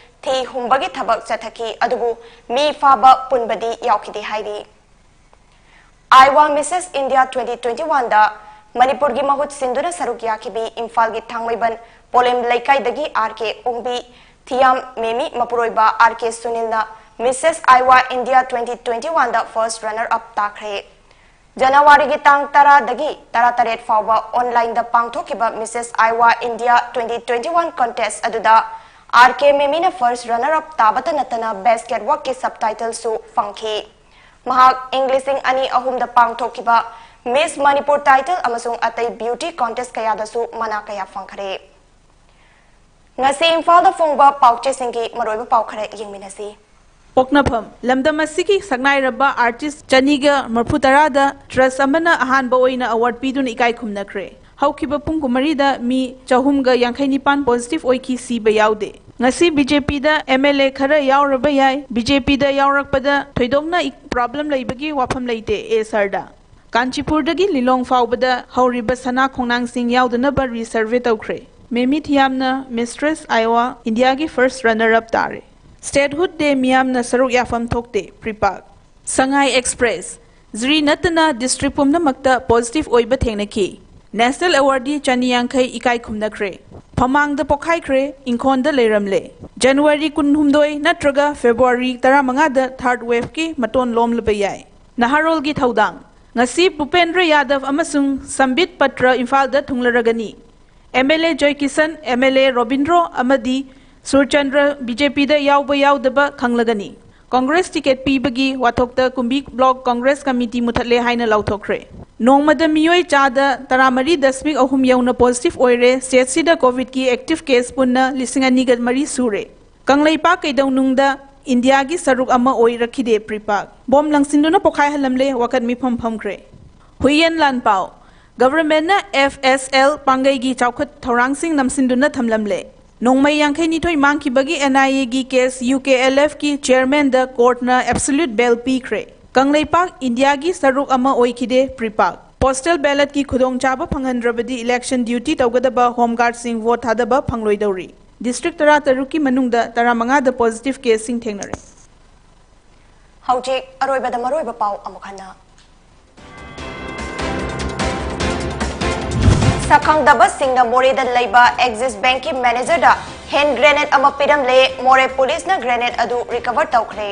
ꯊꯤ ꯍꯨꯝꯕꯒꯤ ꯊꯕꯛ ꯆꯠꯊꯈꯤ, ꯑꯗꯨꯕꯨ ꯃꯤ ꯐꯥꯕ ꯄꯨꯟꯕꯗꯤ ꯌꯥꯎꯈꯤꯗꯦ ꯍꯥꯏꯔꯤ꯫ ꯑꯥꯏꯋꯥ ꯃꯤꯁꯦꯁ ꯏꯟꯗꯤꯌꯥ ꯇ꯭ꯋꯦꯟꯇꯤ ꯇ꯭ꯋꯦꯟꯇꯤ ꯋꯥꯟꯗ ꯃꯅꯤꯄꯨꯔꯒꯤ ꯃꯍꯨꯠ ꯁꯤꯟꯗꯨꯅ ꯁꯔꯨꯛ ꯌꯥꯈꯤꯕꯤ ꯏꯝꯐꯥꯜꯒꯤ ꯊꯥꯡꯃꯩꯕꯟ ꯄꯣꯂꯦꯝ ꯂꯩꯀꯥꯏꯗꯒꯤ ꯑꯥꯔ ꯀꯦ ꯑꯣꯡꯕꯤ ꯊꯤꯌꯥꯝ ꯃꯦꯃꯤ ꯃꯄꯨꯔꯣꯏꯕ ꯑꯥꯔ ꯀꯦ ꯁꯨꯅꯤꯜꯅ ꯃꯤꯁꯦꯁ ꯑꯥꯏꯋꯥ ꯏꯟꯗꯤꯌꯥ ꯇ꯭ꯋꯦꯟꯇꯤ ꯇ꯭ꯋꯦꯟꯇꯤ ꯋꯥꯟꯗ ꯐꯥꯔꯁ ꯔꯟꯅꯔ ꯑꯞ ꯇꯥꯈ꯭ꯔꯦ꯫ ꯖꯅꯋꯥꯔꯤꯒꯤ ꯇꯥꯡ ꯇꯔꯥꯗꯒꯤ ꯇꯔꯥꯇꯔꯦꯠ ꯐꯥꯎꯕ ꯑꯣꯟꯂꯥꯏꯟꯗ ꯄꯥꯡꯊꯣꯛꯈꯤꯕ ꯃꯤꯁꯦꯁ ꯑꯥꯏꯋꯥ India twenty twenty one contest ꯑꯗꯨꯗ ꯑꯥꯔ ꯀꯦ ꯃꯦꯃꯤꯅ ꯐꯥꯔꯁ ꯔꯟꯅꯔ ꯑꯞ ꯇꯥꯕꯇ ꯅꯠꯇꯅ ꯕꯦꯁ ꯀꯦꯠꯋꯥꯛꯀꯤ ꯁꯕꯇꯥꯏꯇꯜꯁꯨ ꯐꯪꯈꯤ꯫ ꯃꯍꯥꯛ ꯏꯪ ꯂꯤꯁꯤꯡ ꯑꯅꯤ ꯑꯍꯨꯝꯗ ꯄꯥꯡꯊꯣꯛꯈꯤꯕ ꯃꯤꯁ ꯃꯅꯤꯄꯨꯔ ꯇꯥꯏꯇꯜ ꯑꯃꯁꯨꯡ ꯑꯇꯩ ꯕ꯭ꯌꯨꯇꯤ ꯀꯟꯇꯦꯁ ꯀꯌꯥꯗꯁꯨ ꯃꯅꯥ ꯀꯌꯥ ꯐꯪꯈꯔꯦ꯫ ꯉꯁꯤ ꯏꯝꯐꯥꯜꯗ ꯐꯣꯡꯕ ꯄꯥꯎꯆꯦꯁꯤꯡꯒꯤ ꯃꯔꯨꯑꯣꯏꯕ ꯄꯥꯎ ꯈꯔ ꯌꯦꯡꯃꯤꯟꯅꯁꯤ꯫ ꯄꯣꯛꯅꯐꯝ ꯂꯝꯗꯝ ꯑꯁꯤꯒꯤ ꯁꯛꯅꯥꯏꯔꯕ ꯑꯥꯔꯇꯤꯁ ꯆꯅꯤꯒ ꯃꯔꯐꯨ ꯇꯔꯥꯗ ꯇ꯭ꯔꯁ ꯑꯃꯅ ꯑꯍꯥꯟꯕ ꯑꯣꯏꯅ ꯑꯦꯋꯥꯔꯗ ꯄꯤꯗꯨꯅ ꯏꯀꯥꯏ ꯈꯨꯝꯅꯈ꯭ꯔꯦ꯫ ꯍꯧꯈꯤꯕ ꯄꯨꯡ ꯀꯨꯟꯃꯔꯤꯗ ꯃꯤ ꯆꯍꯨꯝꯒ ꯌꯥꯡꯈꯩ ꯅꯤꯄꯥꯟ ꯄꯣꯖꯤꯇꯤꯚ ꯑꯣꯏꯈꯤ, ꯁꯤꯕ ꯌꯥꯎꯗꯦ꯫ ꯉꯁꯤ ꯕꯤ ꯖꯦ ꯄꯤꯗ ꯑꯦꯝ ꯑꯦꯜ ꯑꯦ ꯈꯔ ꯌꯥꯎꯔꯕ ꯌꯥꯏ꯫ ꯕꯤ ꯖꯦ ꯄꯤꯗ ꯌꯥꯎꯔꯛꯄꯗ ꯊꯣꯏꯗꯣꯛꯅ ꯏ-, ꯄ꯭ꯔꯣꯕ꯭ꯂꯦꯝ ꯂꯩꯕꯒꯤ ꯋꯥꯐꯝ ꯂꯩꯇꯦ, ꯑꯦ ꯁꯔꯗ꯫ ꯀꯥꯟꯆꯤꯄꯨꯔꯗꯒꯤ ꯂꯤꯂꯣꯡ ꯐꯥꯎꯕꯗ ꯍꯧꯔꯤꯕ ꯁꯅꯥ ꯈꯣꯡꯅꯥꯡꯁꯤꯡ ꯌꯥꯎꯗꯅꯕ ꯔꯤꯁꯔꯚꯦ ꯇꯧꯈ꯭ꯔꯦ꯫ ꯃꯦꯃꯤ ꯊꯤꯌꯥꯝꯅ ꯃꯤꯁꯇ꯭ꯔꯦꯁ ꯑꯥꯏꯋꯥ ꯏꯟꯗꯤꯌꯥꯒꯤ ꯐꯥꯔꯁ ꯔꯟꯅꯔ ꯑꯞ ꯇꯥꯔꯦ꯫ ꯁ꯭ꯇꯦꯠꯍꯨꯗ ꯗꯦ ꯃꯤꯌꯥꯝꯅ ꯁꯔꯨꯛ ꯌꯥꯐꯝ ꯊꯣꯛꯇꯦ, ꯄ꯭ꯔꯤꯄꯥꯛ꯫ ꯁꯉꯥꯏ ꯑꯦꯛꯁꯄ꯭ꯔꯦꯁ, ꯖꯤꯔꯤ ꯅꯠꯇꯅ ꯗꯤꯁꯇ꯭ꯔꯤꯛ ꯄꯨꯝꯅꯃꯛꯇ ꯄꯣꯖꯤꯇꯤꯚ ꯑꯣꯏꯕ ꯊꯦꯡꯅꯈꯤ꯫ ꯅꯦꯁꯅꯦꯜ ꯑꯦꯋꯥꯔꯗꯤ ꯆꯅꯤ ꯌꯥꯡꯈꯩ ꯏꯀꯥꯏ ꯈꯨꯝꯅꯈ꯭ꯔꯦ꯫ ꯐꯃꯥꯡꯗ ꯄꯣꯈꯥꯏꯈ꯭ꯔꯦ, ꯏꯪꯈꯣꯜꯗ ꯂꯩꯔꯝꯂꯦ꯫ ꯖꯅꯋꯥꯔꯤ ꯀꯨꯟꯍꯨꯝꯗꯣꯏ ꯅꯠꯇ꯭ꯔꯒ ꯐꯦꯕ꯭ꯔꯨꯋꯥꯔꯤ ꯇꯔꯥꯃꯉꯥꯗ ꯊꯥꯔꯗ ꯋꯦꯚꯀꯤ ꯃꯇꯣꯟ ꯂꯣꯝꯂꯕ ꯌꯥꯏ꯫ ꯅꯍꯥꯔꯣꯜꯒꯤ ꯊꯧꯗꯥꯡ꯫ ꯉꯁꯤ ꯚꯨꯄꯦꯟꯗ꯭ꯔ ꯌꯥꯗꯕ ꯑꯃꯁꯨꯡ ꯁꯝꯕꯤꯠ ꯄꯇ꯭ꯔ ꯏꯝꯐꯥꯜꯗ ꯊꯨꯡꯂꯔꯒꯅꯤ꯫ M L A Joykishan, M L A Robindro ꯑꯃꯗꯤ ꯁꯨꯔꯆꯟꯗ꯭ꯔ ꯕꯤ ꯖꯦ ꯄꯤꯗ ꯌꯥꯎꯕ ꯌꯥꯎꯗꯕ ꯈꯪꯂꯒꯅꯤ꯫ ꯀꯣꯡꯒ꯭ꯔꯦꯁ ꯇꯤꯀꯦꯠ ꯄꯤꯕꯒꯤ ꯋꯥꯊꯣꯛꯇ ꯀꯨꯝꯕꯤ ꯕ꯭ꯂꯣꯛ ꯀꯣꯡꯒ꯭ꯔꯦꯁ ꯀꯃꯤꯇꯤ ꯃꯨꯊꯠꯂꯦ ꯍꯥꯏꯅ ꯂꯥꯎꯊꯣꯛꯈ꯭ꯔꯦ꯫ ꯅꯣꯡꯃꯗ ꯃꯤꯑꯣꯏ ꯆꯥꯗ ꯇꯔꯥꯃꯔꯤ ꯗꯁꯃꯤꯛ ꯑꯍꯨꯝ ꯌꯧꯅ ꯄꯣꯖꯤꯇꯤꯚ ꯑꯣꯏꯔꯦ꯫ ꯁ꯭ꯇꯦꯠꯁꯤꯗ ꯀꯣꯚꯤꯗꯀꯤ ꯑꯦꯛꯇꯤꯚ ꯀꯦꯁ ꯄꯨꯟꯅ ꯂꯤꯁꯤꯡ ꯑꯅꯤꯒ ꯃꯔꯤ ꯁꯨꯔꯦ꯫ ꯀꯪꯂꯩꯄꯥꯛ ꯀꯩꯗꯧꯅꯨꯡꯗ ꯏꯟꯗꯤꯌꯥꯒꯤ ꯁꯔꯨꯛ ꯑꯃ ꯑꯣꯏꯔꯛꯈꯤꯗꯦ, ꯄ꯭ꯔꯤꯄꯥꯛ꯫ ꯕꯣꯝ ꯂꯪꯁꯤꯟꯗꯨꯅ ꯄꯣꯈꯥꯏꯍꯜꯂꯝꯂꯦ, ꯋꯥꯀꯠ ꯃꯤꯐꯝ ꯐꯝꯈ꯭ꯔꯦ꯫ ꯍꯨꯏꯌꯦꯟ ꯂꯥꯟꯄꯥꯎ꯫ ꯒꯚꯔꯟꯃꯦꯟꯠꯅ ꯑꯦꯐ ꯑꯦꯁ ꯑꯦꯜ ꯄꯥꯡꯒꯩꯒꯤ ꯆꯥꯎꯈꯠ ꯊꯧꯔꯥꯡꯁꯤꯡ ꯅꯝꯁꯤꯟꯗꯨꯅ ꯊꯝꯂꯝꯂꯦ꯫ ꯅꯣꯡꯃꯩ ꯌꯥꯡꯈꯩ ꯅꯤꯊꯣꯏ ꯃꯥꯡꯈꯤꯕꯒꯤ ꯑꯦꯟ ꯑꯥꯏ ꯑꯦꯒꯤ ꯀꯦꯁ ꯌꯨ ꯀꯦ ꯑꯦꯜ ꯑꯦꯐꯀꯤ ꯆꯤꯌꯔꯃꯦꯟꯗ ꯀꯣꯔꯠꯅ ꯑꯦꯕꯁꯣꯂ꯭ꯌꯨꯠ ꯕꯦꯜ ꯄꯤꯈ꯭ꯔꯦ꯫ ꯀꯪꯂꯩꯄꯥꯛ ꯏꯟꯗꯤꯌꯥꯒꯤ ꯁꯔꯨꯛ ꯑꯃ ꯑꯣꯏꯈꯤꯗꯦ ꯄ꯭ꯔꯤꯄꯥꯛ꯫ ꯄꯣꯁꯇꯦꯜ ꯕꯦꯂꯠꯀꯤ ꯈꯨꯗꯣꯡꯆꯥꯕ ꯐꯪꯍꯟꯗ꯭ꯔꯕꯗꯤ ꯏꯂꯦꯛꯁꯟ ꯗ꯭ꯌꯨꯇꯤ ꯇꯧꯒꯗꯕ ꯍꯣꯝ ꯒꯥꯔꯗꯁꯤꯡ ꯚꯣꯠ ꯊꯥꯗꯕ ꯐꯪꯂꯣꯏꯗꯧꯔꯤ꯫ ꯗꯤꯁꯇ꯭ꯔꯤꯛ ꯇꯔꯥꯇꯔꯨꯛꯀꯤ ꯃꯅꯨꯡꯗ ꯇꯔꯥꯃꯉꯥꯗ ꯄꯣꯖꯤꯇꯤꯚ ꯀꯦꯁꯁꯤꯡ ꯊꯦꯡꯅꯔꯦ꯫ ꯍꯧꯖꯤꯛ ꯑꯔꯣꯏꯕꯗ ꯃꯔꯨꯑꯣꯏꯕ ꯄꯥꯎ ꯑꯃꯨꯛ ꯍꯟꯅ꯫ ꯁꯛꯈꯪꯗꯕꯁꯤꯡꯅ ꯃꯣꯔꯦꯗ ꯂꯩꯕ ꯑꯦꯛꯖꯤꯁ ꯕꯦꯡꯛꯀꯤ ꯃꯦꯅꯦꯖꯔꯗ ꯍꯦꯟ ꯒ꯭ꯔꯦꯅꯦꯗ ꯑꯃ ꯄꯤꯔꯝꯂꯦ꯫ ꯃꯣꯔꯦ ꯄꯨꯂꯤꯁꯅ ꯒ꯭ꯔꯦꯅꯦꯗ ꯑꯗꯨ ꯔꯤꯀꯚꯔ ꯇꯧꯈ꯭ꯔꯦ꯫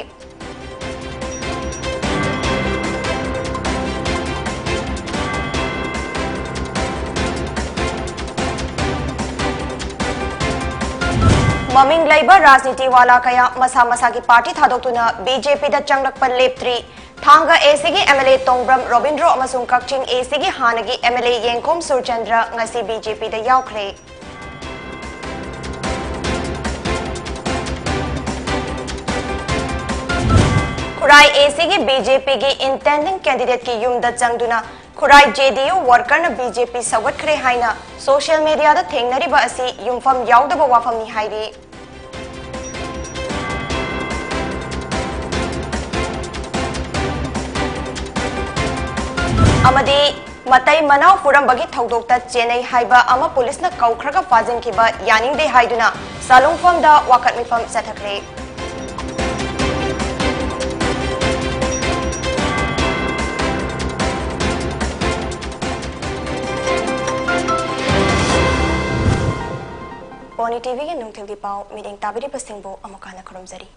ꯃꯃꯤꯡ ꯂꯩꯕ ꯔꯥꯖꯅꯤꯇꯤ ꯋꯥꯂꯥ ꯀꯌꯥ ꯃꯁꯥ ꯃꯁꯥꯒꯤ ꯄꯥꯔꯇꯤ ꯊꯥꯗꯣꯛꯇꯨꯅ ꯕꯤ ꯖꯦ ꯄꯤꯗ ꯆꯪꯂꯛꯄ ꯂꯦꯞꯇ꯭ꯔꯤ꯫ ꯊꯥꯡꯒ ꯑꯦ ꯁꯤꯒꯤ M L A Tongbram Robindro ꯑꯃꯁꯨꯡ ꯀꯛꯆꯤꯡ ꯑꯦ ꯁꯤꯒꯤ ꯍꯥꯟꯅꯒꯤ ꯑꯦꯝ ꯑꯦꯜ ꯑꯦ ꯌꯦꯡꯈꯣꯝ ꯁꯨꯔꯆꯟꯗ꯭ꯔ ꯉꯁꯤ ꯕꯤ ꯖꯦ ꯄꯤꯗ ꯌꯥꯎꯈ꯭ꯔꯦ꯫ ꯈꯨꯔꯥꯏ ꯑꯦ ꯁꯤꯒꯤ ꯕꯤ ꯖꯦ ꯄꯤꯒꯤ ꯏꯟꯇꯦꯟꯗꯤꯡ ꯀꯦꯟꯗꯤꯗꯦꯠꯀꯤ ꯌꯨꯝꯗ ꯆꯪꯗꯨꯅ ꯈꯨꯔꯥꯏ ꯖꯦ ꯗꯤ ꯌꯨ ꯋꯥꯔꯀꯔꯅ ꯕꯤ ꯖꯦ ꯄꯤ ꯁꯧꯒꯠꯈ꯭ꯔꯦ ꯍꯥꯏꯅ ꯁꯣꯁꯤꯌꯦꯜ ꯃꯤꯗꯤꯌꯥꯗ ꯊꯦꯡꯅꯔꯤꯕ ꯑꯁꯤ ꯌꯨꯝꯐꯝ ꯌꯥꯎꯗꯕ ꯋꯥꯐꯝꯅꯤ ꯍꯥꯏꯔꯤ꯫ ꯑꯃꯗꯤ ꯃꯇꯩ ꯃꯅꯥꯎ ꯐꯨꯔꯝꯕꯒꯤ ꯊꯧꯗꯣꯛꯇ ꯆꯦꯟꯅꯩ ꯍꯥꯏꯕ ꯑꯃ ꯄꯨꯂꯤꯁꯅ ꯀꯧꯈ꯭ꯔꯒ ꯐꯥꯖꯤꯟꯈꯤꯕ ꯌꯥꯅꯤꯡꯗꯦ ꯍꯥꯏꯗꯨꯅ ꯁꯥꯂꯨꯡꯐꯝꯗ ꯋꯥꯀꯠ ꯃꯤꯐꯝ ꯆꯠꯊꯈ꯭ꯔꯦ꯫ ꯄꯣꯅꯤ ꯇꯤ ꯚꯤꯒꯤ ꯅꯨꯡꯊꯤꯜꯒꯤ ꯄꯥꯎ ꯃꯤꯠꯌꯦꯡ ꯇꯥꯕꯤꯔꯤꯕꯁꯤꯡꯕꯨ ꯑꯃꯨꯛ ꯍꯟꯅ ꯈꯨꯔꯨꯝꯖꯔꯤ꯫